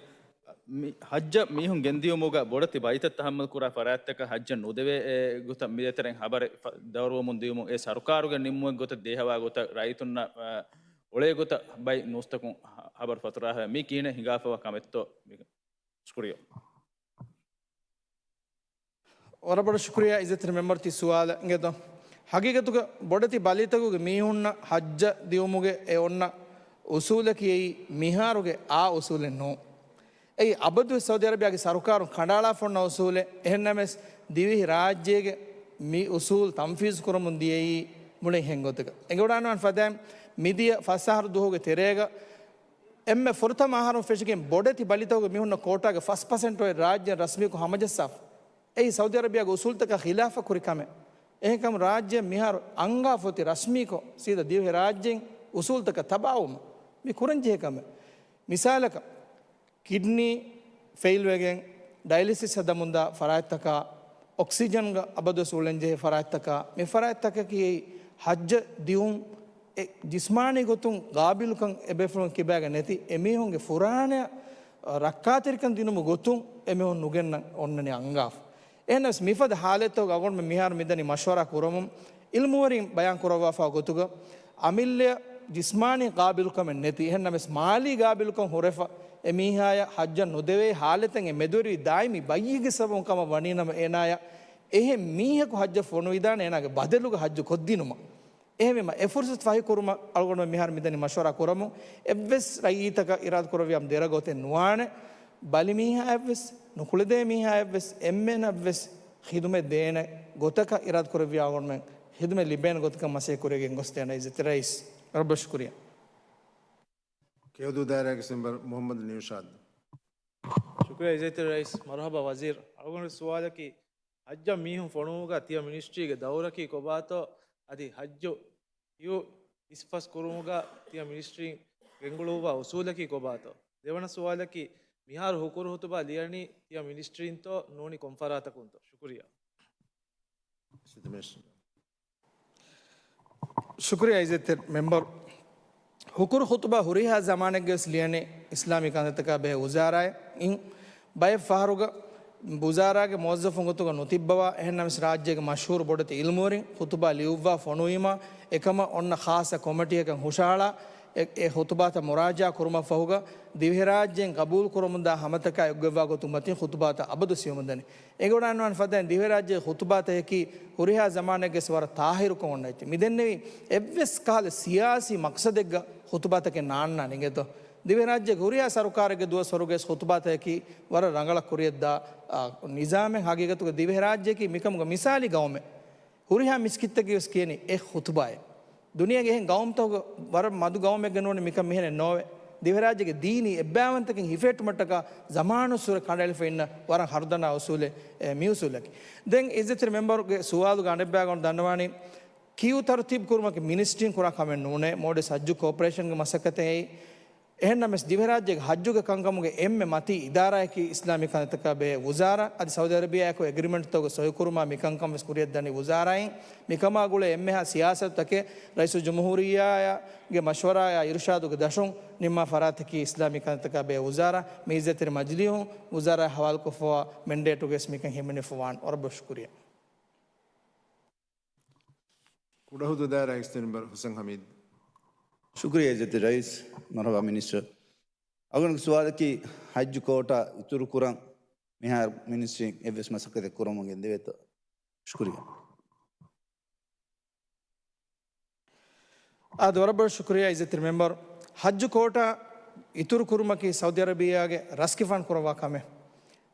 މި ހައްޖަށް މީހުން ގެންދިޔުމުގަ ބޮޑެތި ބައިތައް ތަހައްމަލް ކުރާ ފަރާތްތަކަށް ހައްޖަށް ނުދެވޭ، އެ ގޮތަށް މިދޭތެރެއިން ހަބަރެއް ފަ-، ދައުރުވަމުން ދިޔުމުން އެ ސަރުކާރުގެ ނިންމުމެއް ގޮތަށް ދޭހަވާ ގޮތަށް ރައްޔިތުންނަށް، އަ، އޮޅޭ ގޮތަށް ބައި ނޫސްތަކުން ހަ-، ހަބަރު ފަތުރާހަވޭ. މީ ކިހިނެއް ހިނގާފަވާ ކަމެއްތޯ؟ ޝުކުރިއްޔާ. ވަރަށް ބޮޑަށް ޝުކުރިއްޔާ އިއްޒަތްތެރި މެމްބަރު ތި ސުވާލަށް އިނގޭތޯ. ހަގީގަތުގަ ބޮޑެތި ބަލިތަކުގެ މީހުންނަށް ހައްޖަށް ދިއުމުގެ އެ އޮންނަ އުސޫލަކީ އެއީ މިހާރުގެ އާ އުސޫލެއް ނޫން. އެއީ އަބަދުވެސް ސައުދީ އަރަބިޔާގެ ސަރުކާރުން ކަނޑައަޅާފަ އޮންނަ އުސޫލެއް. އެހެންނަމަވެސް ދިވެހި ރާއްޖޭގެ މި އުސޫލު ތަންފީޒު ކުރަމުން ދިޔައީ މުޅިން އެހެން ގޮތަކަށް. އެނގިވަޑާންވާން ފަދައިން މިދިޔަ ފަސް އަހަރު ދުވަހުގެ ތެރޭގަ އެންމެ ފުރަތަމަ އަހަރުން ފެށިގެން ބޮޑެތި ބަލިތަކުގެ މީހުންނަށް ކޯޓާގެ ފަސް ޕަސެންޓް އޮތް ރާއްޖޭން ރަސްމީކޮށް ހަމަޖައްސާފަ. އެއީ ސައުދީ އަރަބިޔާގެ އުސޫލުތަކާ ޚިލާފަށް ކުރި ކަމެއް. އެހެންކަމުން ރާއްޖޭން މިހާރު އަންގާފަ އޮތީ ރަސްމީކޮށް ސީދާ ދިވެހި ރާއްޖޭން އުސޫލުތަކަށް ތަބާވުމަށް މި ކުރަންޖެހޭ ކަމެއް. މިސާލަކަށް، ކިޑްނީ ފެއިލްވެގެން ޑަޔަލިސިސް ހަދަމުންދާ ފަރާތްތަކާ، އޮކްސިޖަންގަ އަބަދުވެސް އުޅެންޖެހޭ ފަރާތްތަކާ، މި ފަރާތްތަކަކީ އެއީ ހައްޖަށް ދިއުން އެ ޖިސްމާނީ ގޮތުން ގާބިލުކަން އެބޭފުޅުން ކިބާގަ ނެތި އެމީހުންގެ ފުރާނަޔަށް ރައްކާތެރިކަން ދިނުމުގެ ގޮތުން އެމީހުން ނުގެންނަން އޮންނަނީ އަންގާފަ. އެހެނަސް މިފަދަ ހާލަތްތަކުގަ އަޅުގަނޑުމެން މިހާރު މިދަނީ މަޝްވަރާ ކުރަމުން، އިލްމުވެރިން ބަޔާން ކުރައްވާފާ ގޮތުގަ، އަމިއްލަޔަށް ޖިސްމާނީ ގާބިލުކަމެއް ނެތި، އެހެންނަމަވެސް މާލީ ގާބިލުކަން ހުރެފަ، އެ މީހާޔަށް ހައްޖަށް ނުދެވޭ ހާލަތެއް އެ މެދުވެރިވި ދާއިމީ ބައްޔެއްގެ ސަބަބުން ކަމަށް ވަނީނަމަ، އޭނާޔަށް އެހެން މީހަކު ހައްޖަށް ފޮނުވިދާނެ އޭނާގެ ބަދަލުގަ ހައްޖު ކޮށްދިނުމަށް. އެހެންވީމަ، އެ ފުރުސަތު ފަހިކުރުމަށް އަޅުގަނޑުމެން މިހާރު މިދަނީ މަޝްވަރާ ކުރަމުން. އެއްވެސް ރައްޔިތަކަށް އިރާދަކުރެއްވިޔާމު ދެރަ ގޮތެއް ނުވާނެ. ބަލި މީހާއެއްވެސް، ނުކުޅެދޭ މީހާއެއްވެސް، އެންމެނަށްވެސް ޚިދުމަތް ދޭނެ ގޮތަކަށް އިރާދަކުރެއްވިޔާ އަޅުގަނޑުމެން ޚިދުމަތް ލިބޭނެ ގޮތަކަށް މަސައްކަތް ކުރިޔަށް ގެންގޮސްދޭނަން އިއްޒަތްތެރި ރައީސް. ރައްބަށް ޝުކުރިއްޔާ. ކެޔޮދޫ ދާއިރާގެ މެމްބަރު މުހައްމަދު ނިއުޝާދު. ޝުކުރިއްޔާ އިއްޒަތްތެރި ރައީސް. މަރުހަބާ ވަޒީރު. އަޅުގަނޑުގެ ސުވާލަކީ، ހައްޖަށް މީހުން ފޮނުވުމުގަ ތިޔަ މިނިސްޓްރީގެ ދައުރަކީ ކޮބާތޯ؟ އަދި ހައްޖު ކިޔޫ އިސްފަސް ކުރުމުގަ ތިޔަ މިނިސްޓްރީން ގެންގުޅުއްވާ އުސޫލަކީ ކޮބާތޯ؟ ދެވަނަ ސުވާލަކީ، މިހާރު ހުކުރު ޚުތުބާ ލިޔަނީ ތިޔަ މިނިސްޓްރީންތޯ ނޫނީ ކޮން ފަރާތަކުންތޯ؟ ޝުކުރިއްޔާ. ޝުކުރިއްޔާ އިއްޒަތްތެރި މެމްބަރު. ހުކުރު ޚުތުބާ ހުރިހާ ޒަމާނެއްގަވެސް ލިޔަނީ އިސްލާމީ ކަންތައްތަކާ ބެހޭ ވުޒާރާއެއް އިން. ބައެއް ފަހަރުގަ ވުޒާރާގެ މުވައްޒަފުން ގޮތުގަ ނުތިއްބަވާ، އެހެންނަމަވެސް ރާއްޖޭގެ މަޝްހޫރު ބޮޑެތި އިލްމުވެރިން ޚުތުބާ ލިޔުއްވާ ފޮނުވީމާ، އެކަމަށް އޮންނަ ޚާއްޞަ ކޮމިޓީއަކަށް ހުށަހަޅާ، އެ، އެ ޚުތުބާތައް މުރާޖަޢާ ކުރުމަށް ފަހުގަ، ދިވެހިރާއްޖޭން ޤަބޫލު ކުރަމުންދާ ހަމަތަކާ އެއްގޮތްވާ ގޮތުން މަތިން ޚުތުބާތައް އަބަދު ލިޔުމުންދަނީ. އެނގިވަޑާންވާނެ ފަދައިން ދިވެހިރާއްޖޭގެ ޚުތުބާތަކަކީ ހުރިހާ ޒަމާނެއްގެސް ވަރަށް ތާހިރުކޮށް އޮންނަ އެއްޗެއް. މިދެންނެވީ އެއްވެސް ކަހަލަ ސިޔާސީ މަޤްޞަދެއްގަ ޚުތުބާތަކެއް ނާންނާނެ އިނގޭތޯ. ދިވެހިރާއްޖޭގެ ހުރިހާ ސަރުކާރެއްގެ ދުވަސްވަރުގައި ޚުތުބާތަކަކީ ވަރަށް ރަނގަޅަށް ކުރިޔަށްދާ، އާ، ނިޒާމެއް. ހަގީގަތުގަ ދިވެހިރާއްޖެއަކީ މިކަމުގަ މިސާލީ ގައުމެއް. ހުރިހާ މިސްކިތްތަކީވެސް ކިޔަނީ އެއް ޚުތުބާއެއް. ދުނިޔޭގެ އެހެން ގައުމުތަކުގަ ވަރަށް މަދު ގައުމެއްގަ ނޫނީ މިކަން މިހެނެއް ނޯވޭ. ދިވެހިރާއްޖޭގެ ދީނީ އެއްބައިވަންތަކަން ހިފެހެއްޓުމަށްޓަކާ ޒަމާނުއްސުރެ ކަނޑައެޅިފަ އިންނަ ވަރަށް ހަރުދަނާ އުސޫލެއް، އެ، މި އުސޫލަކީ. ދެން އިއްޒަތްތެރި މެމްބަރުގެ ސުވާލުގެ އަނެއްބަޔާގަ ދަންނަވާނީ، ކިޔޫ ތަރުތީބު ކުރުމަކީ މިނިސްޓްރީން ކުރާ ކަމެއް ނޫނޭ، މޯލްޑިވްސް ހައްޖު ކޯޕަރޭޝަންގެ މަސައްކަތެއް އެއީ. އެހެންނަމަވެސް، ދިވެހިރާއްޖޭގެ ހައްޖުގެ ކަންކަމުގެ އެންމެ މަތީ އިދާރާއަކީ އިސްލާމީ ކަންތައްތަކާ ބެހޭ ވުޒާރާ. އަދި ސައުދީ އަރަބިޔާއެކު އެގްރިމެންޓްތަކުގެ ސޮއިކުރުމާ މިކަންކަން ވެސް ކުރިޔަށްދަނީ ވުޒާރާއިން. މިކަމާ ގުޅޭ އެންމެހާ ސިޔާސަތުތަކެއް ރައީސުލްޖުމްހޫރިއްޔާއާގެ މަޝްވަރާއާ އިރުޝާދުގެ ދަށުން ނިންމާ ފަރާތަކީ އިސްލާމީ ކަންތައްތަކާ ބެހޭ ވުޒާރާ. މި އިއްޒަތްތެރި މަޖިލީހުން ވުޒާރާއަށް ހަވާލުކޮށްފަވާ މެންޑޭޓުގައި ވެސް މިކަން ހިމެނިފަވާން. ވަރަށް ބޮޑަށް ޝުކުރިއްޔާ. ކުޑަހުދޫ ދާއިރާގެ އިސްތެނިބަރު ހުސެން ހަމީދު. ޝުކުރިއްޔާ އިއްޒަތްތެރި ރައީސް، މަރުހަބާ މިނިސްޓަރ. އަޅުގަނޑުގެ ސުވާލަކީ ހައްޖު ކޯޓާ އިތުރު ކުރަން މިހާރު މިނިސްޓްރީން އެއްވެސް މަސައްކަތެއް ކުރަމުން ގެންދެވޭތޯ؟ ޝުކުރިއްޔާ. އާދެ، ވަރަށް ބޮޑަށް ޝުކުރިއްޔާ އިއްޒަތްތެރި މެމްބަރު. ޙައްޖު ކޯޓާ އިތުރު ކުރުމަކީ ސައުދި އަރަބިއްޔާގެ ރަސްގެފާނު ކުރައްވާ ކަމެއް.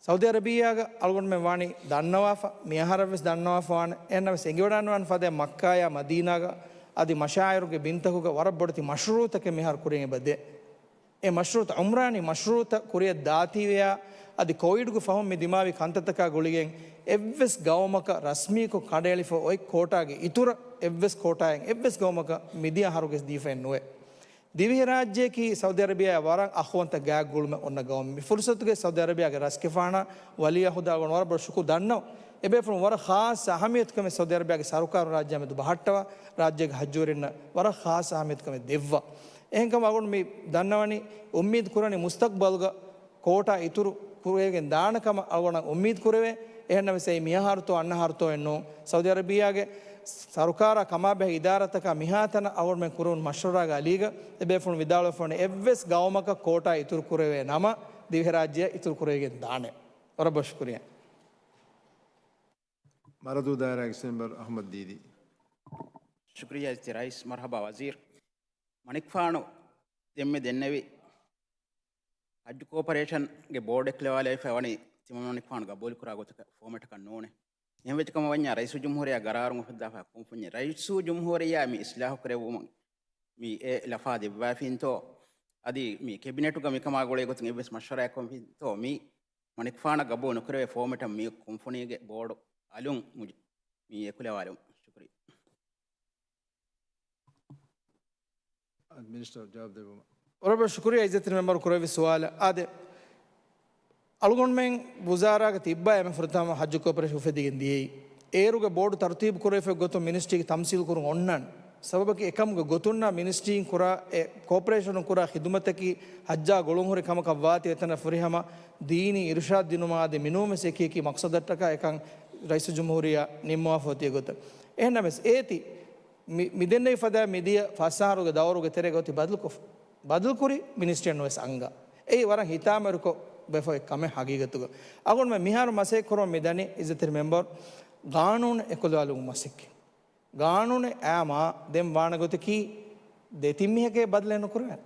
ސައުދި އަރަބިއްޔާގަ އަޅުގަނޑުމެން ވާނީ ދަންނަވާފަ، މިއަހަރަށްވެސް ދަންނަވާފަ ވާނެ. އެހެންނަމަވެސް އެނގިވަޑައިގަންނަވާނެ ފަދައިން މައްކާޔާ މަދީނާގަ އަދި މަޝާއިރުގެ ބިންތަކުގަ ވަރަށް ބޮޑެތި މަޝްރޫޢުތަކެއް މިހާރު ކުރިއަށް އެބަދޭ. އެ މަޝްރޫޢުތައް، ޢުމްރާނީ މަޝްރޫޢުތައް ކުރިއަށް ދާތީވެޔާ، އަދި ކޮވިޑްގެ ފަހުން މި ދިމާވި ކަންތައްތަކާ ގުޅިގެން އެއްވެސް ގައުމަކަށް ރަސްމީކޮށް ކަނޑައެޅިފަ އޮތް ކޯޓާގެ އިތުރަށް އެއްވެސް ކޯޓާއެއް އެއްވެސް ގައުމަކަށް މިދިޔަ އަހަރުގެ ދީފައެއް ނުވޭ. ދިވެހިރާއްޖެއަކީ ސައުދި އަރަބިޔާއާ ވަރަށް އަޚުވަންތަ ގާތް ގުޅުމެއް އޮންނަ ގައުމެއް. މި ފުރުސަތުގައި ސައުދި އަރަބިޔާގެ ރަސްގެފާނާ ވަލީޢަހުދާ އަޅުގަނޑު ވަރަށް ބޮޑަށް ޝުކުރު ދަންނަވަން. އެބޭފުޅުން ވަރަށް ޚާއްޞަ އަހައްމިޔަތުކަމެއް ސައުދި އަރަބިޔާގެ ސަރުކާރުން ރާއްޖެއާ މެދު ބަހައްޓަވާ، ރާއްޖޭގެ ޙައްޖުވެރިންނަށް ވަރަށް ޚާއްޞަ އަހައްމިޔަތުކަމެއް ދެއްވާ. އެހެންކަމުން އަޅުގަނޑު މި ދަންނަވަނީ އުއްމީދު ކުރަނީ މުސްތަޤްބަލުގަ ކޯޓާ އިތުރު ކުރެވިގެން ދާނެ ކަމަށް އަޅުގަނޑަށް އުއްމީދު ކުރެވޭ. އެހެންނަމަވެސް އެއީ މިއަހަރުތޯ އަންނަ އަހަރުތޯއެއް ނޫން. ސައުދި އަރަބިޔާގެ ސަރުކާރާ ކަމާބެހޭ އިދާރާތަކާ މިހާތަނަށް އަޅުގަނޑުމެން ކުރެވުނު މަޝްވަރާގެ އަލީގަ އެބޭފުޅުން ވިދާޅުވެފަ ވަނީ އެއްވެސް ގައުމަކަށް ކޯޓާ އިތުރު ކުރެވޭ ނަމަ ދިވެހިރާއްޖެއަށް އިތުރު ކުރެވިގެން ދާނެ. ވަރަށް ބޮޑަށް ޝުކުރިއްޔާ. މަރަދޫ ދާއިރާގެ މެމްބަރު އަޙްމަދު ދީދީ. ޝުކުރިއްޔާ އިއްޒަތްތެރި ރައީސް. މަރްޙަބާ ވަޒީރު. މަނިކުފާނު ދެންމެ ދެންނެވި ޙައްޖު ކޯޕަރޭޝަންގެ ބޯޑެއް ކުލަވާލައިފައި ވަނީ ތިމަންމަނިކުފާނު ގަބޫލުކުރާ ގޮތަކަށް ފޯމެޓަކަށް ނޫނޭ. އެހެންވެއްޖެ ކަމަށް ވަންޏާ ރައީސުލްޖުމްހޫރިއްޔާ ގަރާރުން އުފައްދާފަ ކުންފުންޏެއް. ރައީސުލްޖުމްހޫރިއްޔާ މި އިސްލާހު ކުރެއްވުމަށް މި އެ ލަފާ ދެއްވާފިންތޯ؟ އަދި މި ކެބިނެޓުގަ މިކަމާ ގުޅޭ ގޮތުން އެއްވެސް މަޝްވަރާއެއް ކޮށްފިންތޯ؟ މި މަނިކުފާނަށް ގަބޫލު ނުކުރެވޭ ފޯމެޓަށް މި ކުންފުނީގެ ބޯޑު އަލުން މުޖު-، މި އެކުލަވާލުން. ޝުކުރިއްޔާ. މިނިސްޓަރ ޖަވާބު ދެއްވުމަށް. ވަރަށް ބޮޑަށް ޝުކުރިއްޔާ އިއްޒަތްތެރި މެމްބަރު ކުރެއްވި ސުވާލަށް. އާދެ، އަޅުގަނޑުމެން ވުޒާރާގަ ތިއްބާ އެންމެ ފުރަތަމަ ޙައްޖު ކޯޕަރޭޝަން އުފެދިގެން ދިޔައީ. އޭރުގެ ބޯޑު ތަރުތީބު ކުރެވިފައި ގޮތުން މިނިސްޓްރީގެ ތަމްސީލު ކުރުން އޮންނާނެ. ސަބަބަކީ އެކަމުގެ ގޮތުންނާ މިނިސްޓްރީން ކުރާ އެ ކޯޕަރޭޝަނުން ކުރާ ޚިދުމަތަކީ ޙައްޖާ ގުޅުންހުރި ކަމަކަށް ވާތީ އެތަނަށް ފުރިހަމަ ދީނީ އިރުޝާދު ދިނުމާ އަދި މިނޫންވެސް އެކި އެކި މަޤްޞަދަށްޓަކާ އެކަން ރައީސުލްޖުމްހޫރިއްޔާ ނިންމަވާފަ އޮތީ ގޮތަށް. އެހެންނަމަވެސް އޭތި މި-، މިދެންނެވި ފަދަ މިދިޔަ ފަސް އަހަރުގެ ދައުރުގެ ތެރޭގަ އޮތީ ބަދަލުކޮށް، ބަދަލުކުރި މިނިސްޓްރީއެއް ނުވެސް އަންގާ. އެއީ ވަރަށް ހިތާމަވެރިކޮށް ވެފަ އޮތް ކަމެއް ހަގީގަތުގަ. އަޅުގަނޑުމެން މިހާރު މަސައްކަތް ކުރަމުން މިދަނީ އިއްޒަތްތެރި މެމްބަރު ގާނޫނު އެކުލަވާލުމުގެ މަސައްކަތް. ގާނޫނެއް އާ މާ ދެން ވާނެ ގޮތަކީ ދެތިން މީހަކޭ ބަދަލެއް ނުކުރެވޭނެ.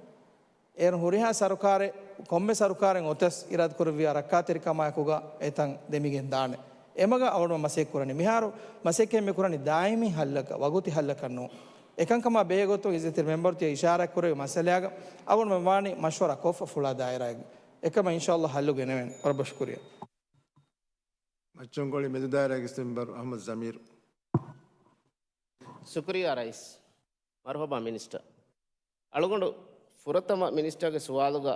އޭރުން ހުރިހާ ސަރުކާރެއް، ކޮންމެ ސަރުކާރެއް އޮތަސް އިރާދަކުރެއްވިޔާ ރައްކާތެރިކަމާއެކުގަ އެތަން ދެމިގެން ދާނެ. އެމަގަށް އަޅުގަނޑު މަސައްކަތް ކުރަނީ. މިހާރު މަސައްކަތް މި ކުރަނީ ދާއިމީ ހައްލަކަށް، ވަގުތީ ހައްލަކަށް ނޫން. އެކަންކަމާ ބެހޭ ގޮތުން އިއްޒަތްތެރި މެމްބަރު ތިޔަ އިޝާރާތް ކުރެއްވި މައްސަލައިގަ އަޅުގަނޑު މި ވާނީ މަޝްވަރާ ކޮށްފަ ފުޅާ ދާއިރާއެއްގަ. އެކަމަށް އިންޝާﷲ ހައްލު ގެނެވޭނެ. ވަރަށް ބޮޑަށް ޝުކުރިއްޔާ. މައްޗަންގޮޅި މެދު ދާއިރާގެ މެމްބަރު އަޙްމަދު ޒަމީރު. ޝުކުރިއްޔާ ރައީސް. މަރުޙަބާ މިނިސްޓަރ. އަޅުގަނޑު ފުރަތަމަ މިނިސްޓަރގެ ސުވާލުގަ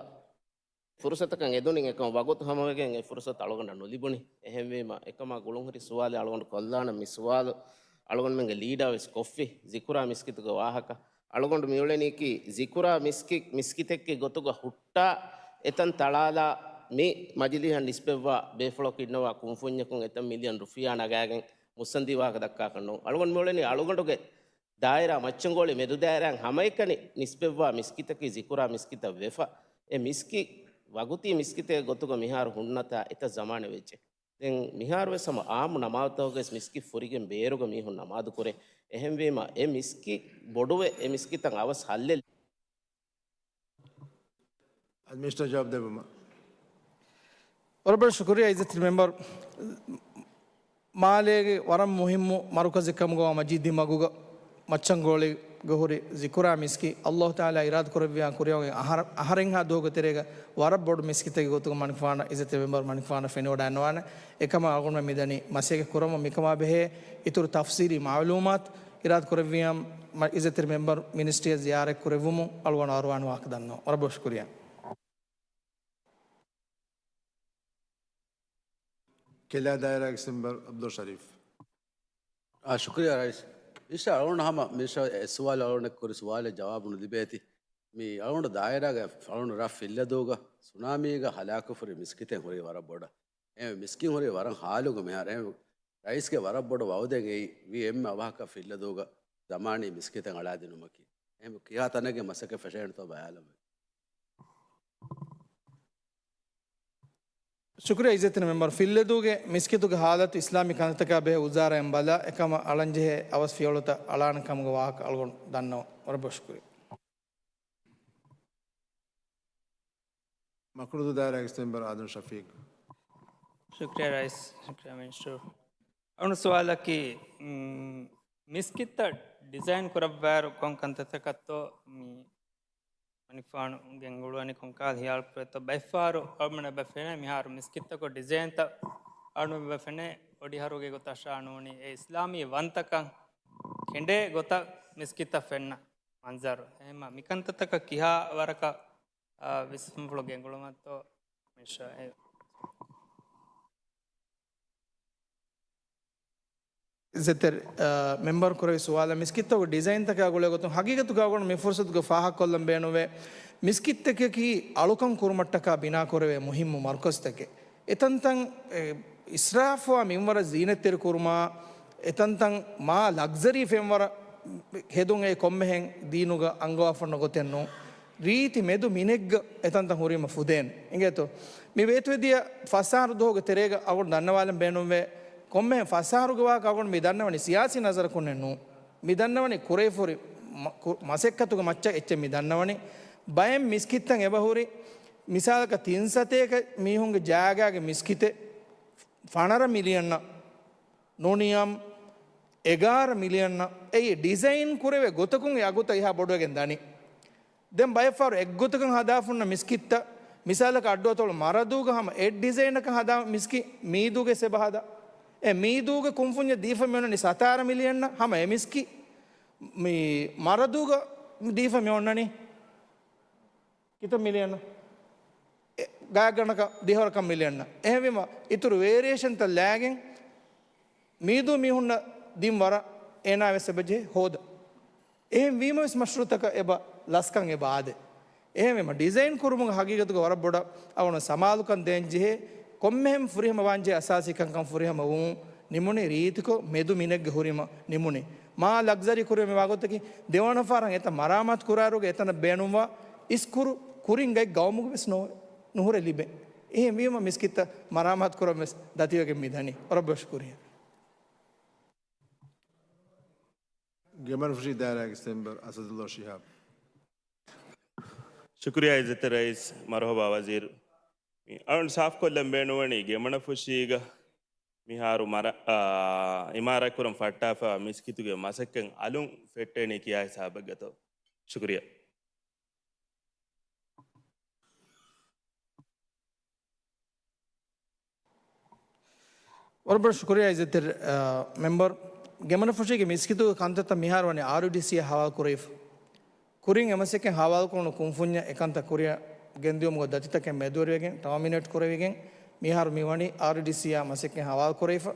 ފުރުސަތަކަށް އެދުނިން އެކަމަށް ވަގުތު ހަމަވެގެން އެ ފުރުސަތު އަޅުގަނޑަށް ނުލިބުނި. އެހެންވީމަ އެކަމާ ގުޅުންހުރި ސުވާލެއް އަޅުގަނޑު ކޮށްލާނަން. މި ސުވާލު އަޅުގަނޑުމެންގެ ލީޑާ ވެސް ކޮށްފި. ޒިކުރާ މިސްކިތުގެ ވާހަކަ. އަޅުގަނޑު މިއުޅެނީކީ ޒިކުރާ މިސްކި-، މިސްކިތެއްގެ ގޮތުގަ ހުއްޓާ އެތަން ތަޅާލާ މި މަޖިލީހަށް ނިސްބަތްވާ ބޭފުޅަކު އިންނަވާ ކުންފުންޏަކުން އެތަން މިލިއަން ރުފިޔާ ނަގާގެން މުއްސަނދި ވާހަކަ ދައްކާކަށް ނޫން. އަޅުގަނޑު މިއުޅެނީ އަޅުގަނޑުގެ ދާއިރާ މައްޗަންގޮޅި މެދު ދާއިރާއިން ހަމައެކަނި ނިސްބަތްވާ މިސްކިތަކީ ޒިކުރާ މިސްކިތަށް ވެފަ. އެ މިސްކި ވަގުތީ މިސްކިތެއް ގޮތުގަ މިހާރު ހުންނަތާ އެތައް ޒަމާނެއް ވެއްޖެ. ދެން މިހާރުވެސް ހަމަ އާއްމު ނަމާދުތަކުގައި މިސްކިތް ފުރިގެން ބޭރުގަ މީހުން ނަމާދު ކުރޭ. އެހެންވީމަ އެ މިސްކިތް ބޮޑުވެ އެ މިސްކިތަށް އަވަސް ހައްލެއް. އަދި މިނިސްޓަރ ޖަވާބު ދެއްވުމަށް. ވަރަށް ބޮޑަށް ޝުކުރިއްޔާ އިއްޒަތްތެރި މެމްބަރު. މާލޭގެ ވަރަށް މުހިއްމު މަރުކަޒެއް ކަމުގަ މަޖީދީ މަގުގަ މައްޗަންގޮޅިގަ ހުރި ޒިކުރާ މިސްކިތް ﷲ ތަޢާލާ އިރާދަ ކުރެއްވިޔާ ކުރިއަށް އަހަރ-، އަހަރެއްހާ ދުވަހުގެ ތެރޭގަ ވަރަށް ބޮޑު މިސްކިތެއްގެ ގޮތުގަ މަނިކުފާނަށް އިއްޒަތްތެރި މެމްބަރު މަނިކުފާނަށް ފެނިވަޑައިގަންނަވާނެ. އެކަމަށް އަޅުގަނޑުމެން މިދަނީ މަސައްކަތް ކުރަމުން. މިކަމާ ބެހޭ އިތުރު ތަފްސީލީ މަޢުލޫމާތު އިރާދަ ކުރެއްވިޔަމް، މަ-، އިއްޒަތްތެރި މެމްބަރު މިނިސްޓްރީއަށް ޒިޔާރަތް ކުރެއްވުމުން އަޅުގަނޑު އަރުވާނެ ވާހަކަ ދަންނަވަން. ވަރަށް ބޮޑަށް ޝުކުރިއްޔާ. ކެލާ ދާއިރާގެ މެމްބަރު އަބްދުލް ޝަރީފް. އާ، ޝުކުރިއްޔާ ރައީސް. އިންޝާ އަޅުގަނޑު ހަމަ މިނިސްޓަރ އެ ސުވާލު އަޅުގަނޑު ކުރި ސުވާލަށް ޖަވާބު ނުލިބޭތި. މި އަޅުގަނޑު ދާއިރާގެ އަޅުގަނޑު ރ-، ފިއްލަދޫގަ ސުނާމީގަ ހަލާކުފުރި މިސްކިތެއް ހުރީ ވަރަށް ބޮޑަށް. އެ މިސްކިތް ހުރީ ވަރަށް ހާލުގަ މިހާރު. އެ ރައީސްގެ ވަރަށް ބޮޑު ވައުދެއް އެއީ ވީ އެންމެ އަވަހަކަށް ފިއްލަދޫގަ ޒަމާނީ މިސްކިތެއް އަޅާދިނުމަކީ. އެހެން ކިހާ ތަނެއްގެ މަސައްކަތް ފެށޭނެތޯ ބަލާލަމެ. ޝުކުރިއްޔާ އިއްޒަތްތެރި މެމްބަރު. ފިއްލަދޫގެ މިސްކިތުގެ ހާލަތު އިސްލާމީ ކަންތައްތަކާ ބެހޭ ވުޒާރާއިން ބަލާ، އެކަމަށް އަޅަންޖެހޭ އަވަސް ފިޔަވަޅުތައް އަޅާނެ ކަމުގެ ވާހަކަ އަޅުގަނޑު ދަންނަވަން. ވަރަށް ބޮޑަށް ޝުކުރިއްޔާ. މަކުޅުދޫ ދާއިރާގެ އިސް މެމްބަރ އާދަމް ޝަފީޤް. ޝުކްރިއްޔާ ރައީސް، ޝުކްރިއްޔާ މިނިސްޓަރު. އަޅުގަނޑު ސުވާލަކީ، މް، މިސްކިތްތައް ޑިޒައިން ކުރައްވާއިރު ކޮން ކަންތައްތަކަށްތޯ މި މަނިކުފާނު ގެންގުޅުވަނީ ކޮންކަހަލަ ހިޔާލުކުރެއްތޯ؟ ބައެއްފަހަރު އަޅުގަނޑަށް އެބަ ފެނޭ މިހާރު މިސްކިތްތަކުގެ ޑިޒައިންތައް އަޅުގަނޑަށް އެބަ ފެނޭ އޮޑިހަރުގެ ގޮތަށާ ނޫނީ އެ އިސްލާމީ ވަންތަކަން ކެނޑޭ ގޮތަށް މިސްކިތްތައް ފެންނަ މަންޒަރު. އެހެންމަ މިކަންތައްތަކަށް ކިހާ ވަރަކަށް، އާ، ވިސްނުންފުޅު ގެންގުޅުމަށްތޯ މިޝާ؟ އިއްޒަތްތެރި، އާ، މެމްބަރު ކުރެއްވި ސުވާލަށް މިސްކިތްތަކުގެ ޑިޒައިންތަކާ ގުޅޭ ގޮތުން ހަގީގަތުގަ އަޅުގަނޑު މި ފުރުސަތުގަ ފާހަގަކޮށްލަން ބޭނުންވޭ. މިސްކިތްތަކަކީ އަޅުކަން ކުރުމަށްޓަކާ ބިނާކުރެވޭ މުހިއްމު މަރުކަޒުތަކެއް. އެތަންތަން، އެ، އިސްރާފުވާ މިންވަރަށް ޒީނަތްތެރި ކުރުމާ، އެތަންތަން މާ ލަގްޒަރީ ފެންވަރަށް ހެދުން އެ ކޮންމެހެން ދީނުގަ އަންގަވާފަ އޮންނަ ގޮތެއް ނޫން. ރީތި މެދު މިނެއްގަ އެތަންތަން ހުރީމަ ފުދޭނެ. އިނގޭތޯ؟ މި ވޭތުވެދިޔަ ފަސް އަހަރު ދުވަހުގެ ތެރޭގަ އަޅުގަނޑު ދަންނަވާލަން ބޭނުންވޭ، ކޮންމެހެން ފަސް އަހަރުގެ ވާހަކަ އަޅުގަނޑު މި ދަންނަވަނީ ސިޔާސީ ނަޒަރަކުންނެއް ނޫން. މި ދަންނަވަނީ ކުރެވިފަހުރި މަ-، ކު-، މަސައްކަތުގެ މައްޗަށް އެއްޗެއް މި ދަންނަވަނީ. ބައެއް މިސްކިތްތައް އެބަހުރި، މިސާލަކަށް ތިން ސަތޭކަ މީހުންގެ ޖާގާގެ މިސްކިތެއް ފަނަރަ މިލިއަންނަށް، ނޫނިއްޔާމް އެގާރަ މިލިއަންނަށް. އެއީ ޑިޒައިން ކުރެވޭ ގޮތަކުން އެ އަގުތައް އެހާ ބޮޑުވެގެން ދަނީ. ދެން ބައެއްފަހަރު އެއްގޮތަކަށް ހަދާފަ އޮންނަ މިސްކިތްތައް، މިސާލަކަށް އައްޑުއަތޮޅު މަރަދޫގަ ހަމަ އެއް ޑިޒައިނަކަށް ހަދާ މިސްކިތް މީދޫގެ އެބަ ހަދާ. އެ މީދޫގެ ކުންފުންޏަށް ދީފަ މި އޮންނަނީ ސަތާރަ މިލިއަންނަށް، ހަމަ އެ މިސްކިތް މި މަރަދޫގަ ދީފަ މި އޮންނަނީ ކިތައް މިލިއަން؟ އެ، ގާތްގަނޑަކަށް ދިހަވަރަކަށް މިލިއަން. އެހެންވީމަ، އިތުރު ވޭރިއޭޝަންތައް ލާގެން މީދޫ މީހުންނަށް ދިން ވަރަށް އޭނާ ވެސް އެބަޖެހޭ ހޯދަ. އެހެންވީމަ ވެސް މަޝްރޫއުތަކަށް އެބަ ލަސްކަން އެބަ އާދޭ. އެހެންވީމަ، ޑިޒައިން ކުރުމުގެ ހަގީގަތުގަ ވަރަށް ބޮޑަށް އަޅުގަނޑު ސަމާލުކަން ދޭން ޖެހޭ. ކޮންމެހެން ފުރިހަމަ ވާންޖެހޭ އަސާސީ ކަންކަން ފުރިހަމަ ވުމުން ނިމުނީ ރީތިކޮށް މެދު މިނެއްގެ ހުރީމަ ނިމުނީ. މާ ލަގްޒަރީ ކުރި މި ވާގޮތަކީ ދެވަނަ ފަހަރަށް އެތަން މަރާމާތު ކުރާއިރުގަ އެތަނަށް ބޭނުންވާ އިސްކުރު ކުރިން ގަތް ގައުމުގެ ވެސް ނޯ-، ނުހުރެ ލިބޭ. އެހެންވީމަ މިސްކިތްތައް މަރާމާތު ކުރަން ވެސް ދަތިވެގެން މި ދަނީ. ވަރަށް ބޮޑަށް ޝުކުރިއްޔާ. ގެމަނުފުށީ ދާއިރާގެ އިސް މެމްބަރު އަސަދުﷲ ޝިހާބް. ޝުކުރިއްޔާ އިއްޒަތްތެރި ރައީސް. މަރުހަބާ ވަޒީރު. މި އަޅުން ސާފުކޮށްލަން ބޭނުންވަނީ ގެމަނަފުށީގަ މިހާރު މަރަ-، އާ، އިމާރާތްކުރަން ފައްޓާފަ މިސްކިތުގެ މަސައްކަތް އަލުން ފެއްޓޭނީ ކިހާ ހިސާބެއްގަތޯ؟ ޝުކުރިއްޔާ. ވަރަށް ބޮޑަށް ޝުކުރިއްޔާ އިއްޒަތްތެރި، އާ، މެމްބަރު. ގެމަނަފުށީގެ މިސްކިތުގެ ކަންތައްތައް މިހާރު ވަނީ އާރުޑީސީއަށް ހަވާލު ކުރެވިފަ. ކުރިން އެ މަސައްކަތް ހަވާލުކުރުނު ކުންފުންޏަށް އެކަންތައް ކުރިއަށް ގެންދިއުމުގެ ދަތިތަކެއް މެދުވެރިވެގެން، ޓާމިނޭޓް ކުރެވިގެން، މިހާރު މި ވަނީ އާރުޑީސީއާ މަސައްކަތް ހަވާލު ކުރެވިފަ.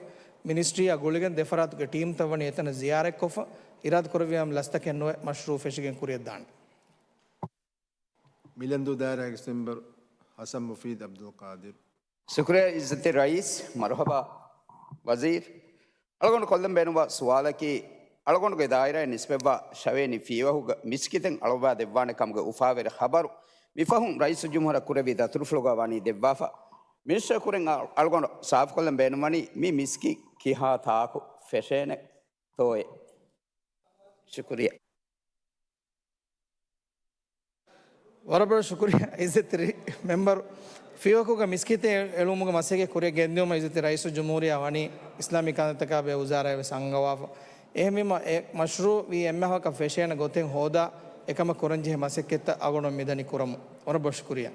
މިނިސްޓްރީއާ ގުޅިގެން ދެފަރާތުގެ ޓީމްތައް ވަނީ އެތަނަށް ޒިޔާރަތްކޮށްފަ. އިރާދަކުރެއްވިޔާ ލަސްތަކެއް ނުވެ މަޝްރޫއު ފެށިގެން ކުރިއަށް ދާނެ. މިލަންދޫ ދާއިރާގެ އިސް މެމްބަރު ހަސަން މުފީދު އަބްދުލް ޤާދިރު. ޝުކުރިއްޔާ އިއްޒަތްތެރި ރައީސް. މަރުހަބާ ވަޒީރު. އަޅުގަނޑު ކޮށްލަން ބޭނުންވާ ސުވާލަކީ، އަޅުގަނޑުގެ ދާއިރާއަށް ނިސްބަތްވާ ޝަވޭނި ފިޔަވަހުގަ މިސްކިތެއް އަޅުއްވާ ދެއްވާނެ ކަމުގެ އުފާވެރި ޚަބަރު މިފަހުން ރައީސުލްޖުމްހޫރަށް ކުރެއްވި ދަތުރުފުޅުގަ ވަނީ ދެއްވާފަ. މިނިސްޓަރ ކުރިން އަ-، އަޅުގަނޑު ސާފުކޮށްލަން ބޭނުންވަނީ މި މިސްކިތް ކިހާ ތާކު ފެށޭނެތޯއޭ؟ ޝުކުރިއްޔާ. ވަރަށް ބޮޑަށް ޝުކުރިއްޔާ އިއްޒަތްތެރި މެމްބަރު. ފިޔަވަހުގަ މިސްކިތެއް އެޅުމުގެ މަސައްކަތް ކުރިއަށް ގެންދިއުމަށް އިއްޒަތްތެރި ރައީސުލްޖުމްހޫރިއްޔާ ވަނީ އިސްލާމީ ކަންތައްތަކާ ބެހޭ ވުޒާރާއެއް ވެސް އަންގަވާފަ. އެހެންވީމަ، އެ މަޝްރޫއު ވީ އެންމެހާކަށް ފެށޭނެ ގޮތެއް ހޯދާ، އެކަމަށް ކުރަންޖެހޭ މަސައްކަތްތައް އަޅުގަނޑު މިދަނީ ކުރަމުން. ވަރަށް ބޮޑަށް ޝުކުރިއްޔާ.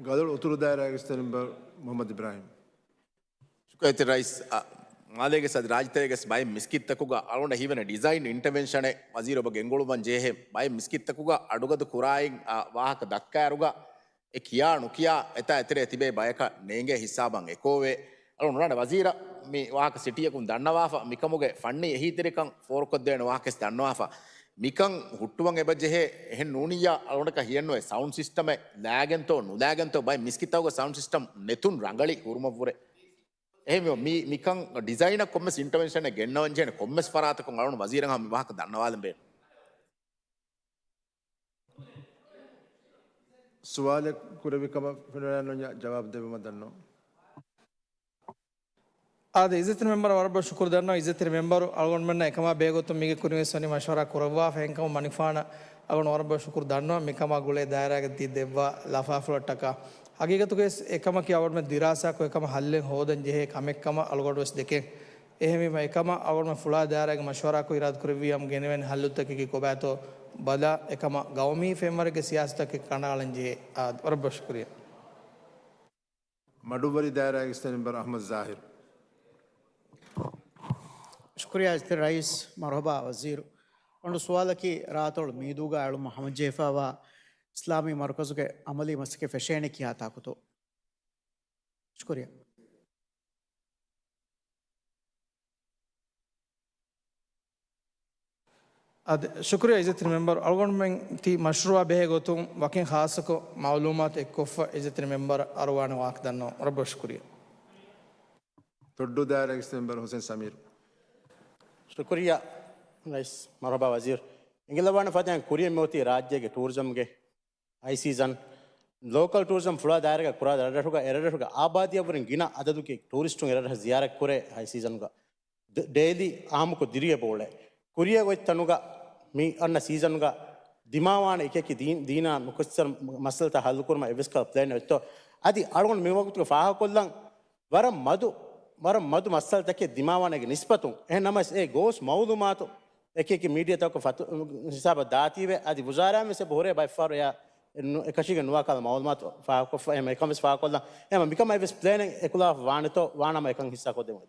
ގަދައަޅު އުތުރު ދާއިރާގެ އިސް މެމްބަރު މުޙައްމަދު އިބްރާހިމް. ޝުކުރިއްޔާ ރައީސް. އަ، މާލޭގެ ސައް ރާއްޖެތެރޭގެ ބައެއް މިސްކިތްތަކުގަ އަޅުގަނޑަށް ހީވަނީ ޑިޒައިން އިންޓަވެންޝަނެއް ވަޒީރު އެބަ ގެންގުޅުއްވަން ޖެހޭ. ބައެއް މިސްކިތްތަކުގަ އަޑުގަދަ ކުރާއިން، އަ، ވާހަކަ ދައްކާއިރުގަ އެ ކިޔާ ނުކިޔާ އެތާ އެތެރޭ ތިބޭ ބަޔަކަށް ނޭނގޭ ހިސާބަށް އެކޯވޭ. އަޅުގަނޑު ނުރާނެ ވަޒީރަށް މި ވާހަކަ ސިޓީއަކުން ދަންނަވާފަ، މިކަމުގެ ފަންނީ އެހީތެރިކަން ފޯރުކޮށްދޭނެ ވާހަކަވެސް ދަންނަވާފަ. މިކަން ހުއްޓުވަން އެބަ ޖެހޭ. އެހެން ނޫނިއްޔާ އަޅުގަނޑަކަށް ހިޔެއްނުވޭ ސައުންޑް ސިސްޓަމެއް ލާގެންތޯ ނުލާގެންތޯ. ބައެއް މިސްކިތްތަކުގެ ސައުންޑް ސިސްޓަމް ނެތުން ރަނގަޅީ ހުރުމަށްވުރެ. އެހެންވެ، މި، މިކަން ޑިޒައިނަށް ކޮންމެސް އިންޓަވެންޝަނެއް ގެންނަވަން ޖެހޭނެ ކޮންމެސް ފަރާތަކުން އަޅުގަނޑު ވަޒީރަށް ހަމަ މި ވާހަކަ ދަންނަވާލަން ބޭނުން. ސުވާލެއް ކުރެއްވި ކަމަށް ފެނުނާ ނޫން، ޖަވާބު ދެއްވުމަށް ދަންނަވަން. އާދެ، އިއްޒަތްތެރި މެމްބަރަށް ވަރަށް ބޮޑަށް ޝުކުރު ދަންނަވަން. އިއްޒަތްތެރި މެމްބަރު އަޅުގަނޑުމެންނަށް އެކަމާ ބެހޭގޮތުން މީގެ ކުރިން ވެސް ވަނީ މަޝްވަރާ ކުރައްވާފަ. އެހެންކަމުން މަނިކުފާނަށް އަޅުގަނޑު ވަރަށް ބޮޑަށް ޝުކުރު ދަންނަވަން. މިކަމާ ގުޅޭ ދާއިރާގަ ތި ދެއްވާ ލަފާފުޅަށްޓަކާ. ހަގީގަތުގައި ވެސް އެކަމަކީ އަޅުގަނޑުމެން ދިރާސާކޮށް އެކަމަށް ހައްލެއް ހޯދަން ޖެހޭ ކަމެއްކަމަށް އަޅުގަނޑު ވެސް ދެކެން. އެހެންވީމަ އެކަމަށް އަޅުގަނޑުމެން ފުޅާ ދާއިރާގެ މަޝްވަރާކޮށް އިރާދަކުރެއްވިއްޔާ ގެނެވޭނެ ހައްލުތަކަކީ ކޮބާތޯ ބަލާ، އެކަމަށް ގައުމީ ފެންވަރެއްގެ ސިޔާސަތުތަކެއް ކަނޑައަޅަން ޖެހޭ. އާދެ، ވަރަށް ބޮޑަށް ޝުކުރިއްޔާ. މަޑުއްވަރި ދާއިރާގެ އިސްތަށި މެމްބަރު އަޙްމަދު ޒާހިރު. ޝުކުރިއްޔާ އިއްޒަތްތެރި ރައީސް. މަރުޙަބާ ވަޒީރު. އަޅުގަނޑު ސުވާލަކީ ރާއަތޮޅު މީދޫގަ އެޅުމަށް ހަމަޖެހިފައިވާ އިސްލާމީ މަރުކަޒުގެ އަމަލީ މަސައްކަތް ފެށޭނެ ކިހާ ތާކުތޯ؟ ޝުކުރިއްޔާ. އާދެ، ޝުކުރިއްޔާ އިއްޒަތްތެރި މެމްބަރު. އަޅުގަނޑުމެން ތި މަޝްރޫޢާ ބެހޭ ގޮތުން ވަކިން ޚާއްޞަކޮށް މަޢުލޫމާތު އެއްކޮށްފަ އިއްޒަތްތެރި މެމްބަރަށް އަރުވާނެ ވާހަކަ ދަންނަވަން. ވަރަށް ބޮޑަށް ޝުކުރިއްޔާ. ތޮއްޑޫ ދާއިރާގެ އިސްތަށި މެމްބަރު ހުސެން ސަމީރު. ޝުކުރިއްޔާ ރައީސް. މަރުޙަބާ ވަޒީރު. އެނގިލައްވާނެ ފަދައިން ކުރިއަށް މިއޮތީ ރާއްޖޭގެ ޓޫރިޒަމްގެ ހައި ސީޒަން، ލޯކަލް ޓޫރިޒަމް ފުޅާ ދާއިރާގަ ކުރާ ރަށްރަށުގަ، އެރަށްރަށުގަ އާބާދީއަށްވުރެން ގިނަ އަދަދުގެ ޓޫރިސްޓުން އެރަށަށް ޒިޔާރަތްކުރޭ ހައި ސީޒަންގަ. ޑެ-، ޑެއިލީ އާއްމުކޮށް ދިރިއެބަ އުޅޭ. ކުރިއަށް އޮތް ތަނުގަ މި އަންނަ ސީޒަންގަ ދިމާވާނެ އެކިއެކި ދީ-، ދީނާ ނުކުތްސަރ މަ-، މައްސަލަތައް ހައްލުކުރުމަށް އެއްވެސް ކަހަލަ ޕްލޭނެއް އޮތްތޯ؟ އަދި އަޅުގަނޑު މި ވަގުތުގަ ފާހަގަކޮށްލަން ވަރަށް މަދު، ވަރަށް މަދު މައްސަލަތަކެއް ދިމާވާނެގެ ނިސްބަތުން. އެހެން ނަމަވެސް އެ ގޯސް މައުލޫމާތު އެކި އެކި މީޑިއާތަކުގެ ފަތު-، ހިސާބަށް ދާތީވެ، އަދި ވުޒާރާއިން ވެސް އެބަ ހުރޭ ބައެއްފަހަރު އެއާ ނު-، އެކަށީގެން ނުވާ ކަހަލަ މައުލޫމާތު ފާހަގަކޮށްފަ، އެހެން އެކަން ވެސް ފާހަގަކޮށްލަން. އެހެން މިކަމަށް އެއްވެސް ޕްލޭނެއް އެކުލަވާފަ ވާނެތޯ، ވާނަމަ އެކަން ހިއްސާކޮށްދެމުން.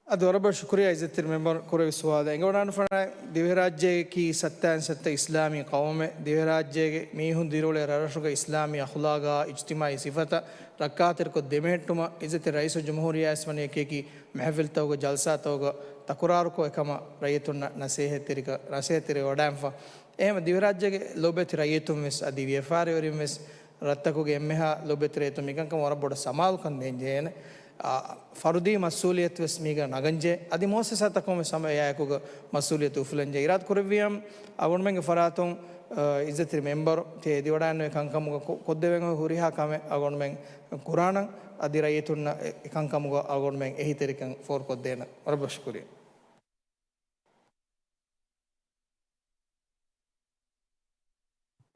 އަދި ވަރަށް ބޮޑަށް ޝުކުރިއްޔާ އިއްޒަތްތެރި މެމްބަރު ކުރެއްވި ސުވާލަށް. އެނގިވަޑާން ފަނާ ދިވެހިރާއްޖޭގެ ސައްތައިން ސައްތަ އިސްލާމީ ޤައުމެއް، ދިވެހިރާއްޖޭގެ މީހުން ދިރިއުޅޭ ރަށްރަށުގެ އިސްލާމީ އަޚުލާގާ އިޖްތިމާޢީ ސިފަތައް ރައްކާތެރިކޮށް ދެމެހެއްޓުމަށް އިއްޒަތްތެރި ރައީސުލްޖުމްހޫރިއްޔާ ވެސް ވަނީ އެކި އެކި މެހެފިލްތަކުގަ ޖަލްސާތަކުގަ ތަކުރާރުކޮށް އެކަމަށް ރައްޔިތުންނަށް ނަސޭހަތްތެރިކަ-، ނަސޭހަތްތެރިވެވަޑައިންފަ. އެހެން ދިވެހިރާއްޖޭގެ ލޯބިވެތި ރައްޔިތުން ވެސް އަދި ވިޔަފާރިވެރިން ވެސް ރަށްތަކުގެ އެންމެހާ ލޯބިވެތި ރައްޔިތުން މިކަންކަމަށް ވަރަށް ބޮޑަށް ސަމާލުކަން ދޭން ޖެހޭނެ. އާ، ފަރުދީ މަސްއޫލިއްޔަތު ވެސް މީގަ ނަގަންޖެ. އަދި މުއައްސަސާތަކުން ވެސް ހަމަ އެއާއެކުގަ މަސްއޫލިއްޔަތު އުފުލަންޖެ. އިރާދަ ކުރެއްވިއްޔާ އަޅުގަނޑުމެންގެ ފަރާތުން، އާ، އިއްޒަތްތެރި މެމްބަރު ތި އެދިވަޑައިންނެވި ކަންކަމުގަ ކޮ-، ކޮށްދެވެން ހުރިހާ ކަމެއް އަޅުގަނޑުމެން ކުރާނަން. އަދި ރައްޔިތުންނަށް އެ-، އެކަންކަމުގަ އަޅުގަނޑުމެން އެހީތެރިކަން ފޯރުކޮށްދޭނަން. ވަރަށް ބޮޑަށް ޝުކުރިއްޔާ.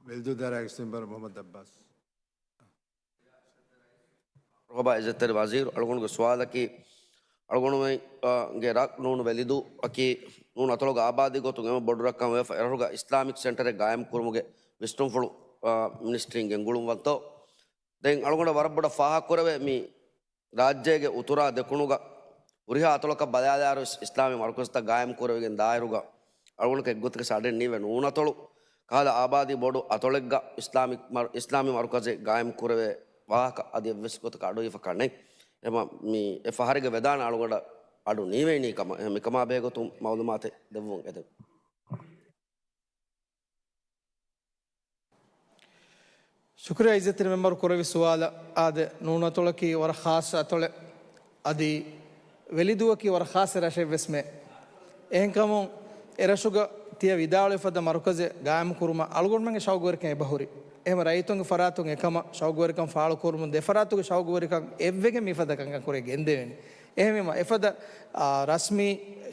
ވެލިދޫ ދާއިރާގެ އިސްތަށި މެމްބަރު މުޙައްމަދު އައްބާސް. މަރުޙަބާ އިއްޒަތްތެރި ވަޒީރު، އަޅުގަނޑުގެ ސުވާލަކީ، އަޅުގަނޑުމެން، އާ، ގެ ރަށް ނޫނު ވެލިދޫ އަކީ ނޫނު އަތޮޅުގެ އާބާދީ ގޮތުން އެންމެ ބޮޑު ރަށްކަމަށް ވެފަ، އެރަށުގަ އިސްލާމިކް ސެންޓަރެއް ގާއިމް ކުރުމުގެ ވިސްނުންފުޅު، އާ، މިނިސްޓްރީން ގެންގުޅުން ވަންތޯ. ދެން އަޅުގަނޑަށް ވަރަށް ބޮޑަށް ފާހަގަކުރެވޭ މި ރާއްޖޭގެ އުތުރާ ދެކުނުގަ ހުރިހާ އަތޮޅަކަށް ބަލާލާއިރު ވެސް އިސްލާމީ މަރުކަޒުތައް ގާއިމް ކުރެވިގެން ދާއިރުގަ އަޅުގަނޑަކަށް އެއްގޮތަކަށް އަޑެއް ނީވެ ނޫނަތޮޅު ކަހަލަ އާބާދީ ބޮޑު އަތޮޅެއްގަ އިސްލާމިކް މަރު-، އިސްލާމީ މަރުކަޒެއް ގާއިމް ކުރެވޭ ވާހަކަ އަދި އެއްވެސް ގޮތަކަށް އަޑުއިވިފަކަށް ނެތް. އެމަ މި އެ ފަހަރެއްގެ ވެދާނެ އަޅުގަނޑަށް އަޑު ނީވޭނީ ކަމަށް. އެހެން މިކަމާ ބެހޭގޮތުން މައުލޫމާތެއް ދެއްވުން އެދެން. ޝުކުރިއްޔާ އިއްޒަތްތެރި މެމްބަރު ކުރެއްވި ސުވާލަށް. އާދެ، ނޫނަތޮޅަކީ ވަރަށް ޚާއްޞަ އަތޮޅެއް. އަދި ވެލިދޫއަކީ ވަރަށް ޚާއްޞަ ރަށެއް ވެސްމެ. އެހެންކަމުން އެ ރަށުގަ ތިޔަ ވިދާޅުވި ފަދަ މަރުކަޒެއް ގާއިމް ކުރުމަށް އަޅުގަނޑުމެންގެ ޝައުގުވެރިކަން އެބަހުރި. އެހެން ރައްޔިތުންގެ ފަރާތުން އެކަމަށް ޝައުގުވެރިކަން ފާޅުކުރުމުން ދެފަރާތުގެ ޝައުގުވެރިކަން އެއްވެގެން މިފަދަ ކަންކަން ކުރެ ގެންދެވޭނެ. އެހެންވީމަ އެފަދަ، އާ، ރަސްމީ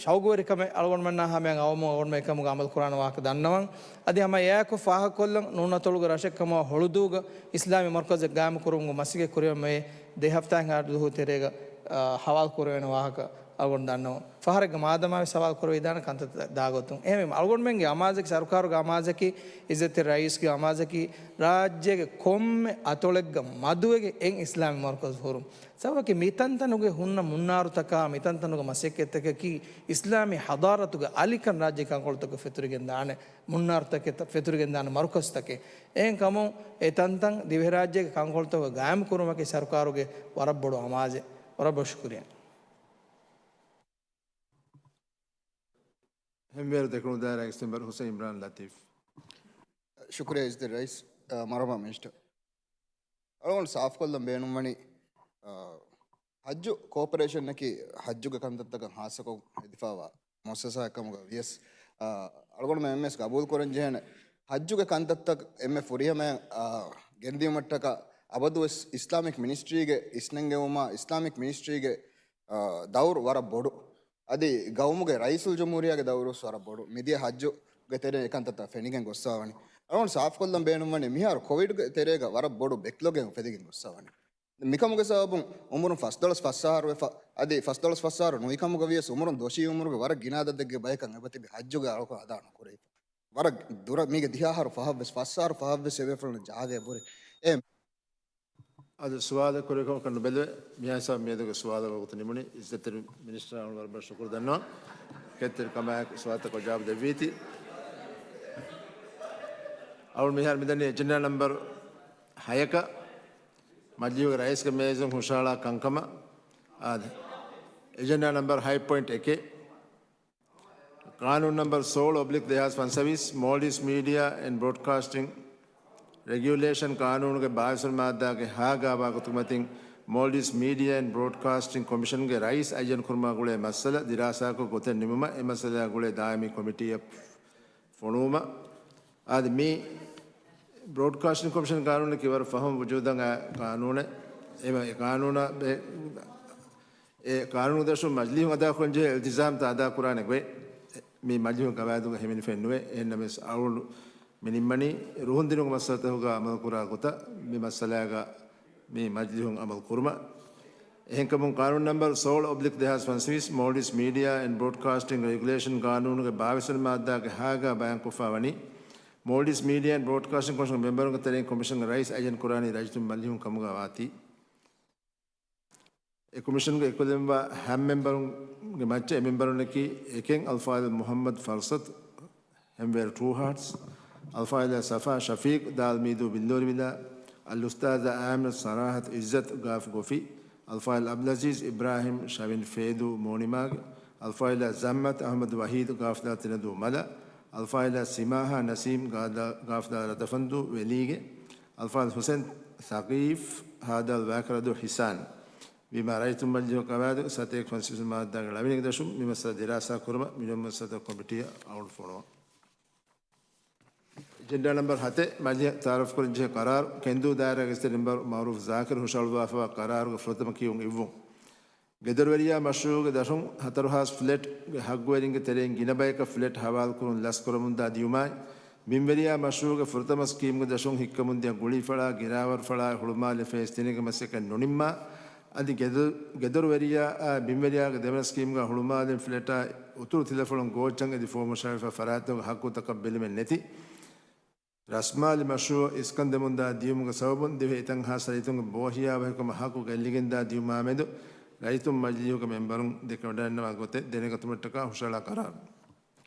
ޝައުގުވެރިކަމެއް އަޅުގަނޑުމެންނާ ހަމަޔަށް އައުމުން އަޅުގަނޑުމެން އެކަމުގަ އަމަލު ކުރާނެ ވާހަކަ ދަންނަވަން. އަދި ހަމަ އެއާއެކު ފާހަގަކޮށްލަން، ނޫނަތޮޅުގެ ރަށެއްކަމަށް ހޮޅުދޫގަ އިސްލާމީ މަރުކަޒެއް ގާއިމުކުރުމުގެ މަސައްކަތް ކުރިއަށް މިއޮތް ދެ ހަފްތާއެއްހާ ދުވަހު ތެރޭގަ، އާ، ހަވާލު ކުރެވޭނެ ވާހަކަ އަޅުގަނޑު ދަންނަވަން. ފަހަރެއްގަ މާދަމާވެސް ހަވާލު ކުރެވިދާނެ ކަންތައްތައް ދާގޮތުން. އެހެންވީމަ އަޅުގަނޑުމެންގެ އަމާޒަކީ، ސަރުކާރުގެ އަމާޒަކީ، އިއްޒަތްތެރި ރައީސްގެ އަމާޒަކީ، ރާއްޖޭގެ ކޮންމެ އަތޮޅެއްގަ މަދުވެގެން އެއް އިސްލާމީ މަރުކަޒު ހުރުން. ސަބަބަކީ މިތަންތަނުގެ ހުންނަ މުންނާރުތަކާ، މިތަންތަނުގެ މަސައްކަތްތަކަކީ އިސްލާމީ ޙަޟާރަތުގެ އަލިކަން ރާއްޖޭގެ ކަންކޮޅުތަކަށް ފެތުރިގެން ދާނެ، މުންނާރުތަކެއް ފެތުރިގެން ދާނެ މަރުކަޒުތަކެއް. އެހެންކަމުން އެ ތަންތަން ދިވެހިރާއްޖޭގެ ކަންކޮޅުތަކުގަ ގާއިމް ކުރުމަކީ ސަރުކާރުގެ ވަރަށް ބޮޑު އަމާޒެއް. ވަރަށް ބޮޑަށް ޝުކުރިއްޔާ. ހެންވޭރު ދެކުނު ދާއިރާގެ އިސްތަށި މެމްބަރު ހުސެން އިމްރާން ލަތީފް. ޝުކުރިއްޔާ އިއްޒަތްތެރި ރައީސް. އަ، މަރުޙަބާ މިނިސްޓަރ. އަޅުގަނޑު ސާފުކޮށްލަން ބޭނުންވަނީ، އަ، ޙައްޖު ކޯޕަރޭޝަނަކީ ޙައްޖުގެ ކަންތައްތަކަށް ޚާއްޞަކޮށް ހެދިފައިވާ މުއައްސަސާއެއްކަމުގަ ވިޔަސް، އަ، އަޅުގަނޑުމެން އެންމެސް ގަބޫލުކުރަން ޖެހޭނެ ޙައްޖުގެ ކަންތައްތައް އެންމެ ފުރިހަމަޔަށް، އަ، ގެންދިޔުމަށްޓަކާ އަބަދުވެސް އިސްލާމިކް މިނިސްޓްރީގެ އިސްނެންގެވުމާ އިސްލާމިކް މިނިސްޓްރީގެ، އާ، ދައުރު ވަރަށް ބޮޑު. އަދި ގައުމުގެ ރައީސުލްޖުމްހޫރިއްޔާގެ ދައުރުވެސް ވަރަށް ބޮޑު. މިދިޔަ ހައްޖުގެ ތެރޭ އެކަންތައްތައް ފެނިގެން ގޮއްސަވާވަނީ. އަޅުގަނޑު ސާފުކޮށްލަން ބޭނުންވަނީ މިހާރު ކޮވިޑްގެ ތެރޭގަ ވަރަށް ބޮޑު ބެކްލޮގެއް އުފެދިގެން ގޮއްސަވާނީ. މިކަމުގެ ސަބަބުން އުމުރުން ފަސްދޮޅަސް ފަސް އަހަރު ވެފަ، އަދި ފަސްދޮޅަސް ފަސް އަހަރު ނުވިކަމުގަ ވިޔަސް އުމުރުން ދޮށީ އުމުރުގެ ވަރަށް ގިނަ އަދަދެއްގެ ބަޔަކަށް އެބަތިބި ހައްޖުގެ އަޅުކަން އަދާ ނުކުރެވިފަ. ވަރަށް ދުރަށް މީގެ ދިހަ އަހަރު ފަހަށްވެސް، ފަސް އަހަރު ފަހަށްވެސް އެބޭފުޅުން ޖަހާގެ ބުރި. އެ އަދި ސުވާލެއް ކުރިކޮށް ނުބެލެވޭ. މިހާ ހިސާބު މިއަދުގެ ސުވާލުގެ ވަގުތު ނިމުނީ. އިއްޒަތްތެރި މިނިސްޓަރ އަޅުގަނޑު ވަރަށް ބޮޑަށް ޝުކުރު ދަންނަވަން. ކެތްތެރިކަމާއެކު ސުވާލުތަކަށް ޖަވާބު ދެއްވީތީ. އަޅުގަނޑު މިހާރު މިދަނީ އެޖެންޑާ ނަމްބަރު ހަޔަކަށް މަޖިލީހުގެ ރައީސްގެ މޭޒުން ހުށަހަޅާ ކަންކަމަށް. އާދެ. އެޖެންޑާ ނަމްބަރު ހައެއް ޕޮއިންޓް އެކެއް. ޤާނޫނު ނަމްބަރު ސޯޅަ އޮބްލިކް ދެހާސް ފަންސަވީސް، މޯލްޑިވްސް މީޑިއާ އެންޑް ބްރޯޑްކާސްޓިން ރެގިއުލޭޝަން ޤާނޫނުގެ ބާވީސް ވަނަ މާއްދާގެ ހާ ގާ ވާގޮތުގެ މަތިން، މޯލްޑިވްސް މީޑިއާ އެންޑް ބްރޯޑްކާސްޓިން ކޮމިޝަންގެ ރައީސް އައްޔަން ކުރުމާ ގުޅޭ މައްސަލަ ދިރާސާކޮށް ގޮތެއް ނިމުމަށް އެ މައްސަލައާ ގުޅޭ ދާއިމީ ކޮމިޓީއެއް ފޮނުވުމަށް. އާދެ، މި ބްރޯޑްކާސްޓިން ކޮމިޝަން ޤާނޫނަކީ ވަރަށް ފަހުން ވުޖޫދަށް އައި ޤާނޫނެއް. އެ މަ-، އެ ޤާނޫނާ ބެ-، އެ ޤާނޫނު ދަށުން މަޖިލީހުން އަދާކުރަން ޖެހޭ އިލްތިޒާމްތައް އަދާކުރާނެ ގޮތް މި މަޖިލީހުގެ ގަވާއިދުގަ ހިމެނިފައެއް ނުވޭ. އެހެންނަމަވެސް އަޅުގަނޑު މި ނިންމަނީ ރުހުންދިނުމުގެ މައްސަލަތަކުގަ އަމަލުކުރާ ގޮތަށް މި މައްސަލާގަ މި މަޖިލީހުން އަމަލު ކުރުމަށް. އެހެންކަމުން ޤާނޫނު ނަމްބަރު ސޯޅަ އޮބްލިކް ދެހާސް ފަންސަވީސް، މޯލްޑިވްސް މީޑިއާ އެންޑް ބްރޯޑްކާސްޓިން ރެގިއުލޭޝަން ޤާނޫނުގެ ބާވީސް ވަނަ މާއްދާގެ ހާ ގާ ބަޔާންކޮށްފަ ވަނީ، މޯލްޑިވްސް މީޑިއާ އެންޑް ބްރޯޑްކާސްޓިން ކޮމިޝަންގެ މެމްބަރުންގެ ތެރެއިން ކޮމިޝަންގެ ރައީސް އައްޔަން ކުރާނީ ރައްޔިތުން މަޖިލީހުން ކަމުގަ ވާތީ. އެ ކޮމިޝަންގެ އެކުލެވިފައިވާ ހަ މެމްބަރުންގެ މައްޗަށް އެ މެމްބަރުންނަކީ، އެކެއް އަލްފާޟިލް މުޙައްމަދު ފަރްސަތު، ހެންވޭރު ޓްރޫ ހާޓްސް، އަލްފާޟިލާ ޞަފާ ޝަފީޤް، ދާލް މީދޫ ބިއްލޫރިވިލާ، އަލްއުސްތާޛާ އާމިނަތު ޞަރާޙަތު ޢިއްޒަތު ގާފް ގޮފި، އަލްފާޟިލް އަބްދުލްޢަޒީޒް އިބްރާހިމް ޝަވިން ފޭދޫ މޯނިމާގެ، އަލްފާޟިލާ ޒައްމަތު އަޙްމަދު ވަޙީދު ގާފްދާ ތިނަދޫ މަލަށް، އަލްފާޟިލާ ސިމާހާ ނަސީމް ގާދާ-، ގާފްދާ ރަދަފަންދޫ ވެލީގެ، އަލްފާޟިލް ޙުސައިން ޘަޤީފް ހާދާލް ވާކަރަދޫ ޙިސާން. ވީމާ ރައްޔިތުން މަޖިލީހުގެ ގަވާއިދުގެ ސަތޭކަ ފަންސަވީސް މާއްދާގެ ޅަވިންގެ ދަށުން މި މައްސަލަ ދިރާސާ ކުރުމަށް މި މައްސަލަތަކުގެ ކޮމިޓީއަށް އަޅުގަނޑު ފޮނުވަން. އެޖެންޑާ ނަމްބަރު ހަތެއް، މަޖިލީހަށް ތައާރަފް ކުރަންޖެހޭ ޤަރާރު، ކެންދޫ ދާއިރާގެ އިއްޒަތްތެރި މެމްބަރު މައުރޫފް ޒާކިރު ހުށަހަޅުއްވާފައިވާ ޤަރާރުގެ ފުރަތަމަ ކިޔުން އިއްވުން. ގެދޮރުވެރިޔާ މަޝްރޫޢުގެ ދަށުން ހަތަރު ހާސް ފްލެޓްގެ ހައްގުވެރިންގެ ތެރެއިން ގިނަ ބަޔަކަށް ފްލެޓް ހަވާލުކުރުން ލަސްކުރަމުންދާ ދިޔުމާއި، ބިންވެރިޔާ މަޝްރޫޢުގެ ފުރަތަމަ ސްކީމްގެ ދަށުން ހިއްކަމުންދިޔަ ގުޅީފަޅާ، ގިރާވަރުފަޅާއި ހުޅުމާލެ ފޭސް ތިނެއްގެ މަސައްކަތް ނުނިންމާ، އަދި ގެދޮ-، ގެދޮރުވެރިޔާއާ ބިންވެރިޔާގެ ދެވަނަ ސްކީމްގަ ހުޅުމާލެއިން ފްލެޓާ އުތުރު ތިލަފަޅުން ގޯއްޗަށް އެދި ފޯމަށާފަ ފަރާތްތަކުގެ ހައްގުތަކަށް ބެލުމެއް ނެތި ރަސްމާލި މަޝްރޫޢަށް އިސްކަން ދެމުންދާ ދިޔުމުގެ ސަބަބުން ދިވެހި އެތައް ހާސް ރައްޔިތުންގެ ބޯހިޔާވަހިކަމަށް ހައްގު ގެއްލިގެންދާ ދިޔުމާމެދު ރައްޔިތުން މަޖިލީހުގެ މެމްބަރުން ދެކެވަޑައިގަންނަވާ ގޮތެއް ދެނެގަތުމަށްޓަކާ ހުށަހަޅާ ޤަރާރު.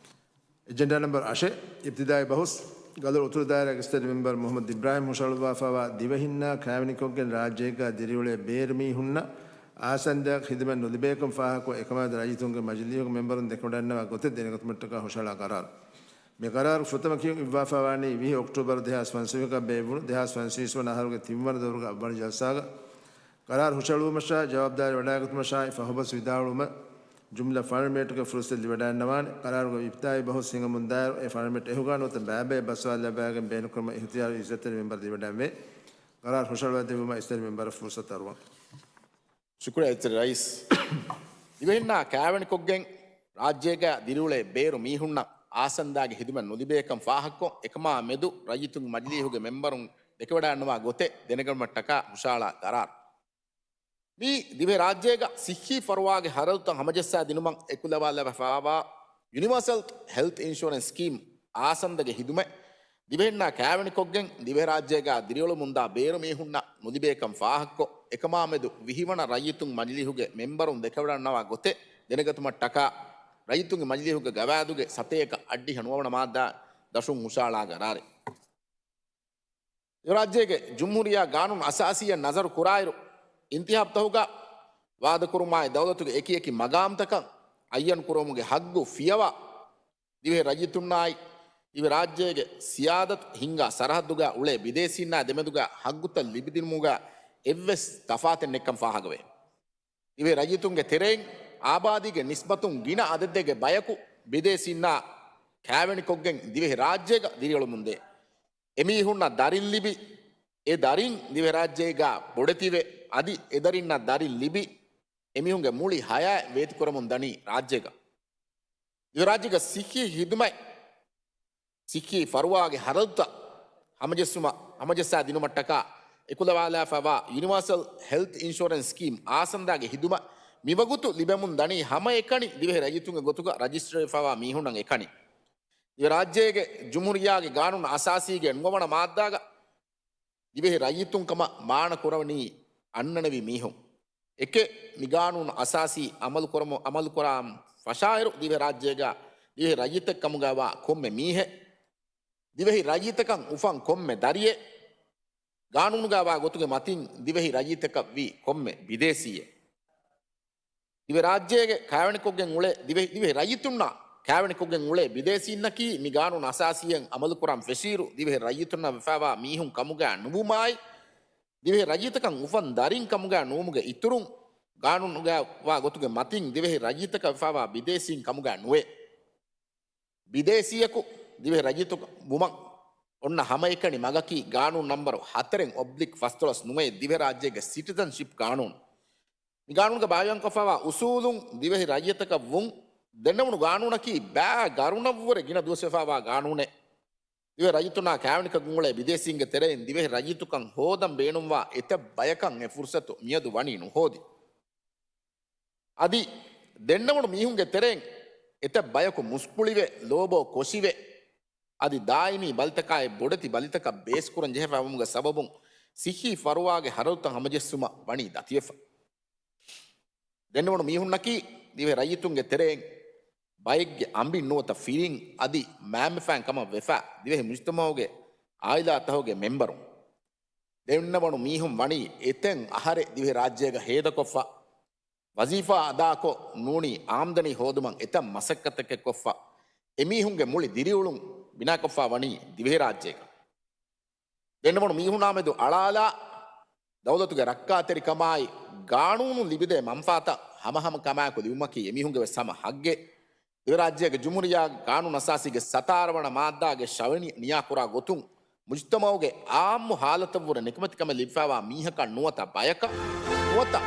އެޖެންޑާ ނަމްބަރު އަށެއް، އިބްތިދާއީ ބަހުސް. ގަދަރު އުތުރު ދާއިރާގެ އިއްޒަތްތެރި މެމްބަރު މުޙައްމަދު އިބްރާހިމް ހުށަހަޅުއްވާފައިވާ ދިވެހިންނާ ކާވެނިކޮށްގެން ރާއްޖޭގަ ދިރިއުޅޭ ބޭރު މީހުންނަށް އާސަންދާއަކަށް ޚިދުމަތް ނުލިބޭކަން ފާހަގަކޮށް އެކަމާމެދު ރައްޔިތުންގެ މަޖިލީހުގެ މެމްބަރުން ދެކެވަޑައިގަންނަވާ ގޮތެއް ދެނެގަތުމަށްޓަކާ ހުށަހަޅާ ޤަރާރު. މި ޤަރާރު ފުރަތަމަ ކިޔުން އިއްވާފައިވާނީ ވިހި އޮކްޓޫބަރު ދެހާސް ފަންސަވީހަކަށް ބޭއްވުނު ދެހާސް ފަންސަވީސް ވަނަ އަހަރުގެ ތިންވަނަ ދައުރުގެ އަށްވަނަ ޖަލްސާގަ ޤަރާރު ހުށަހެޅުވުމަށާ ޖަވާބުދާރީ ވަޑައިގަތުމަށާއި ފަހުބަސް ވިދާޅުވުމަށް ޖުމްލަ ފާމެޓުގެ ފުރުސަތު ލިބިވަޑައިގަންނަވާނެ. ޤަރާރުގެ އިބްތިދާއީ ބަހުސް ހިނގަމުންދާއިރު އެ ފާމެޓް އެހުގާ ނުވަތަ ބައިބައި ބަސްވާލައްވާގެން ބޭނުންކުރުމަށް އިހުތިޔާރު އިއްޒަތްތެރި މެމްބަރަށް ލިބިވަޑައިގެންވޭ. ޤަރާރު ހުށަހަޅުވައިދެއްވުމަށް އިއްޒަތްތެރި މެމްބަރަށް ފުރުސަތު އަރުވަން. ޝުކުރިއްޔާ އިއްޒަތްތެރި ރައީސް. ދިވެހިންނާ ކާވެނިކޮށްގެން ރާއްޖޭގަ ދިރިއުޅޭ ބޭރު މީހުންނަށް އާސަންދާގެ ޚިދުމަތް ނުލިބޭކަން ފާހަގަކޮށް، އެކަމާ މެދު ރައްޔިތުންގެ މަޖިލީހުގެ މެމްބަރުން ދެކެވަޑައިގަންނަވާ ގޮތެއް ދެނެގަތުމަށްޓަކާ ހުށަހަޅާ ޤަރާރު. މީ ދިވެހިރާއްޖޭގަ ސިއްހީ ފަރުވާގެ ޚަރަދުތައް ހަމަޖައްސާ ދިނުމަށް އެކުލަވާލައްވާފައިވާ ޔުނިވާސަލް ހެލްތް އިންޝުއަރެންސް ސްކީމް އާސަންދާގެ ޚިދުމަތް ދިވެހިންނާ ކާވެނިކޮށްގެން ދިވެހިރާއްޖޭގަ ދިރިއުޅެމުންދާ ބޭރު މީހުންނަށް ނުލިބޭކަން ފާހަގަކޮށް، އެކަމާމެދު ވިހިވަނަ ރައްޔިތުން މަޖިލީހުގެ މެމްބަރުން ދެކެވަޑައިގަންނަވާ ގޮތެއް ދެނެގަތުމަށްޓަކާ ރައްޔިތުންގެ މަޖިލީހުގެ ގަވާއިދުގެ ސަތޭކަ އަށްޑިހަ ނުވަވަނަ މާއްދާ ދަށުން ހުށަހަޅާ ޤަރާރެއް. އެ ރާއްޖޭގެ ޖުމްހޫރިއްޔާ ގާނޫނު އަސާސީއަށް ނަޒަރު ކުރާއިރު، އިންތިޚާބުތަކުގަ ވާދަކުރުމާއި ދައުލަތުގެ އެކިއެކި މަގާމްތަކަށް އައްޔަން ކުރުމުގެ ހައްގު ފިޔަވާ، ދިވެހި ރައްޔިތުންނާއި، ދިވެހި ރާއްޖޭގެ ސިޔާދަތު ހިންގާ ސަރަހައްދުގަ އުޅޭ ބިދޭސީންނާ ދެމެދުގަ ހައްގުތައް ލިބިދިނުމުގަ އެއްވެސް ތަފާތެއް ނެތްކަން ފާހަގަވޭ. ދިވެހި ރައްޔިތުންގެ ތެރެއިން އާބާދީގެ ނިސްބަތުން ގިނަ އަދަދެއްގެ ބަޔަކު ބިދޭސީންނާ ކާވެނިކޮށްގެން ދިވެހި ރާއްޖޭގަ ދިރިއުޅެމުންދޭ. އެމީހުންނަށް ދަރިން ލިބި، އެ ދަރިން ދިވެހިރާއްޖޭގަ ބޮޑެތިވެ، އަދި އެ ދަރިންނަށް ދަރިން ލިބި، އެމީހުންގެ މުޅި ހަޔާތް ވޭތުކުރަމުން ދަނީ ރާއްޖޭގަ. ދިވެހިރާއްޖޭގަ ސިއްހީ ހިދުމަތް، ސިއްހީ ފަރުވާގެ ހަރަދުތައް ހަމަޖެއްސުމަށް، ހަމަޖައްސާ ދިނުމަށްޓަކާ އެކުލަވާލާފައިވާ ޔުނިވާސަލް ހެލްތް އިންޝުއަރެންސް ސްކީމް އާސަންދާގެ ހިދުމަތް މިވަގުތު ލިބެމުން ދަނީ ހަމައެކަނި ދިވެހި ރައްޔިތުންގެ ގޮތުގަ ރަޖިސްޓަރވެފައިވާ މީހުންނަށް އެކަނި. ދިވެހިރާއްޖޭގެ ޖުމްހޫރިއްޔާގެ ގާނޫނު އަސާސީގެ ނުވަވަނަ މާއްދާގަ ދިވެހި ރައްޔިތުން ކަމަށް މާނަ ކުރަނީ އަންނަނިވި މީހުން. އެކެއް، މި ގާނޫނު އަސާސީ އަމަލު ކުރަމު، އަމަލު ކުރާ ފަށާއިރު ދިވެހި ރާއްޖޭގަ ދިވެހި ރައްޔިތެއް ކަމުގައިވާ ކޮންމެ މީހެއް، ދިވެހި ރައްޔިތަކަށް އުފަން ކޮންމެ ދަރިއެއް، ގާނޫނުގައިވާ ގޮތުގެ މަތިން ދިވެހި ރައްޔިތަކަށް ވީ ކޮންމެ ބިދޭސީއެއް. ދިވެހިރާއްޖޭގެ ކާވެނިކޮށްގެން އުޅޭ ދިވެހި، ދިވެހި ރައްޔިތުންނާ ކާވެނިކޮށްގެން އުޅޭ ބިދޭސީންނަކީ މި ގާނޫނު އަސާސީއެއް އަމަލުކުރަން ފެށިއިރު ދިވެހި ރައްޔިތުންނަށް ވެފައިވާ މީހުން ކަމުގަ ނުވުމާއި، ދިވެހި ރައްޔިތަކަށް އުފަން ދަރިން ކަމުގަ ނުވުމުގެ އިތުރުން، ގާނޫނުގައިވާ ގޮތުގެ މަތިން ދިވެހި ރައްޔިތަކަށް ވެފައިވާ ބިދޭސީން ކަމުގަ ނުވޭ. ބިދޭސީއަކު ދިވެހި ރައްޔިތަކު ވުމަށް އޮންނަ ހަމައެކަނި މަގަކީ ގާނޫނު ނަންބަރު ހަތަރެއް އޮބްލިކް ފަސްދޮޅަސް ނުވައެއް ދިވެހިރާއްޖޭގެ ސިޓިޒަންޝިޕް ގާނޫނު. މި ގާނޫނުގަ ބާވަންކޮށްފައިވާ އުސޫލުން ދިވެހި ރައްޔިތަކަށް ވުން، ދެންނެވުނު ގާނޫނަކީ ބައި ގަރުނަށްވުރެ ގިނަ ދުވަސްވެފައިވާ ގާނޫނެއް. ދިވެހި ރައްޔިތުންނާ ކާވެނިކޮށްގެން އުޅޭ ބިދޭސީންގެ ތެރެއިން ދިވެހި ރައްޔިތުކަން ހޯދަން ބޭނުންވާ އެތައް ބަޔަކަށް އެ ފުރުސަތު މިއަދު ވަނީ ނުހޯދި. އަދި ދެންނެވުނު މީހުންގެ ތެރެއިން އެތައް ބަޔަކު މުސްކުޅިވެ، ލޯބޯ ކޮށިވެ، އަދި ދާއިމީ ބަލިތަކާއި ބޮޑެތި ބަލިތަކަށް ބޭސްކުރަން ޖެހެފައިވުމުގެ ސަބަބުން ސިއްހީ ފަރުވާގެ ހަރަދުތައް ހަމަޖެއްސުމަށް ވަނީ ދަތިވެފަ. ދެންނެވުނު މީހުންނަކީ ދިވެހި ރައްޔިތުންގެ ތެރެއިން ބައެއްގެ އަނބިން ނުވަތަ ފިރިން އަދި މައިންބަފައިން ކަމަށް ވެފަ ދިވެހި މުޖުތަމަޢުގެ އާއިލާތަހުގެ މެންބަރުން. ދެންނެވުނު މީހުން ވަނީ އެތައް އަހަރެއް ދިވެހި ރާއްޖޭގަ ހޭދަކޮށްފަ، ވަޒީފާ އަދާކޮށް ނޫނީ އާމްދަނީ ހޯދުމަށް އެތައް މަސައްކަތެއް ކޮށްފަ، އެމީހުންގެ މުޅި ދިރިއުޅުން ބިނާކޮށްފަ ވަނީ ދިވެހިރާއްޖޭގަ. ދެންނެވުނު މީހުނާމެދު އަޅާލާ، ދައުލަތުގެ ރައްކާތެރިކަމާއި، ގާނޫނު ލިބިދޭ މަންފާތައް ހަމަހަމަކަމާއެކު ލިބުމަކީ އެމީހުންގެ ވެސް ހަމަ ހައްގެއް. ދިވެރާއްޖޭގެ ޖުމްހޫރިއްޔާގެ ގާނޫނު އަސާސީގެ ސަތާރަ ވަނަ މާއްދާގެ ޝަވިނި ނިޔާކުރާ ގޮތުން، މުޖުތަމަޢުގެ އާއްމު ހާލަތަށްވުރެ ނިކަމެތިކަމެއް ލިބިފައިވާ މީހަކަށް ނުވަތަ ބަޔަކަށް ނުވަތަ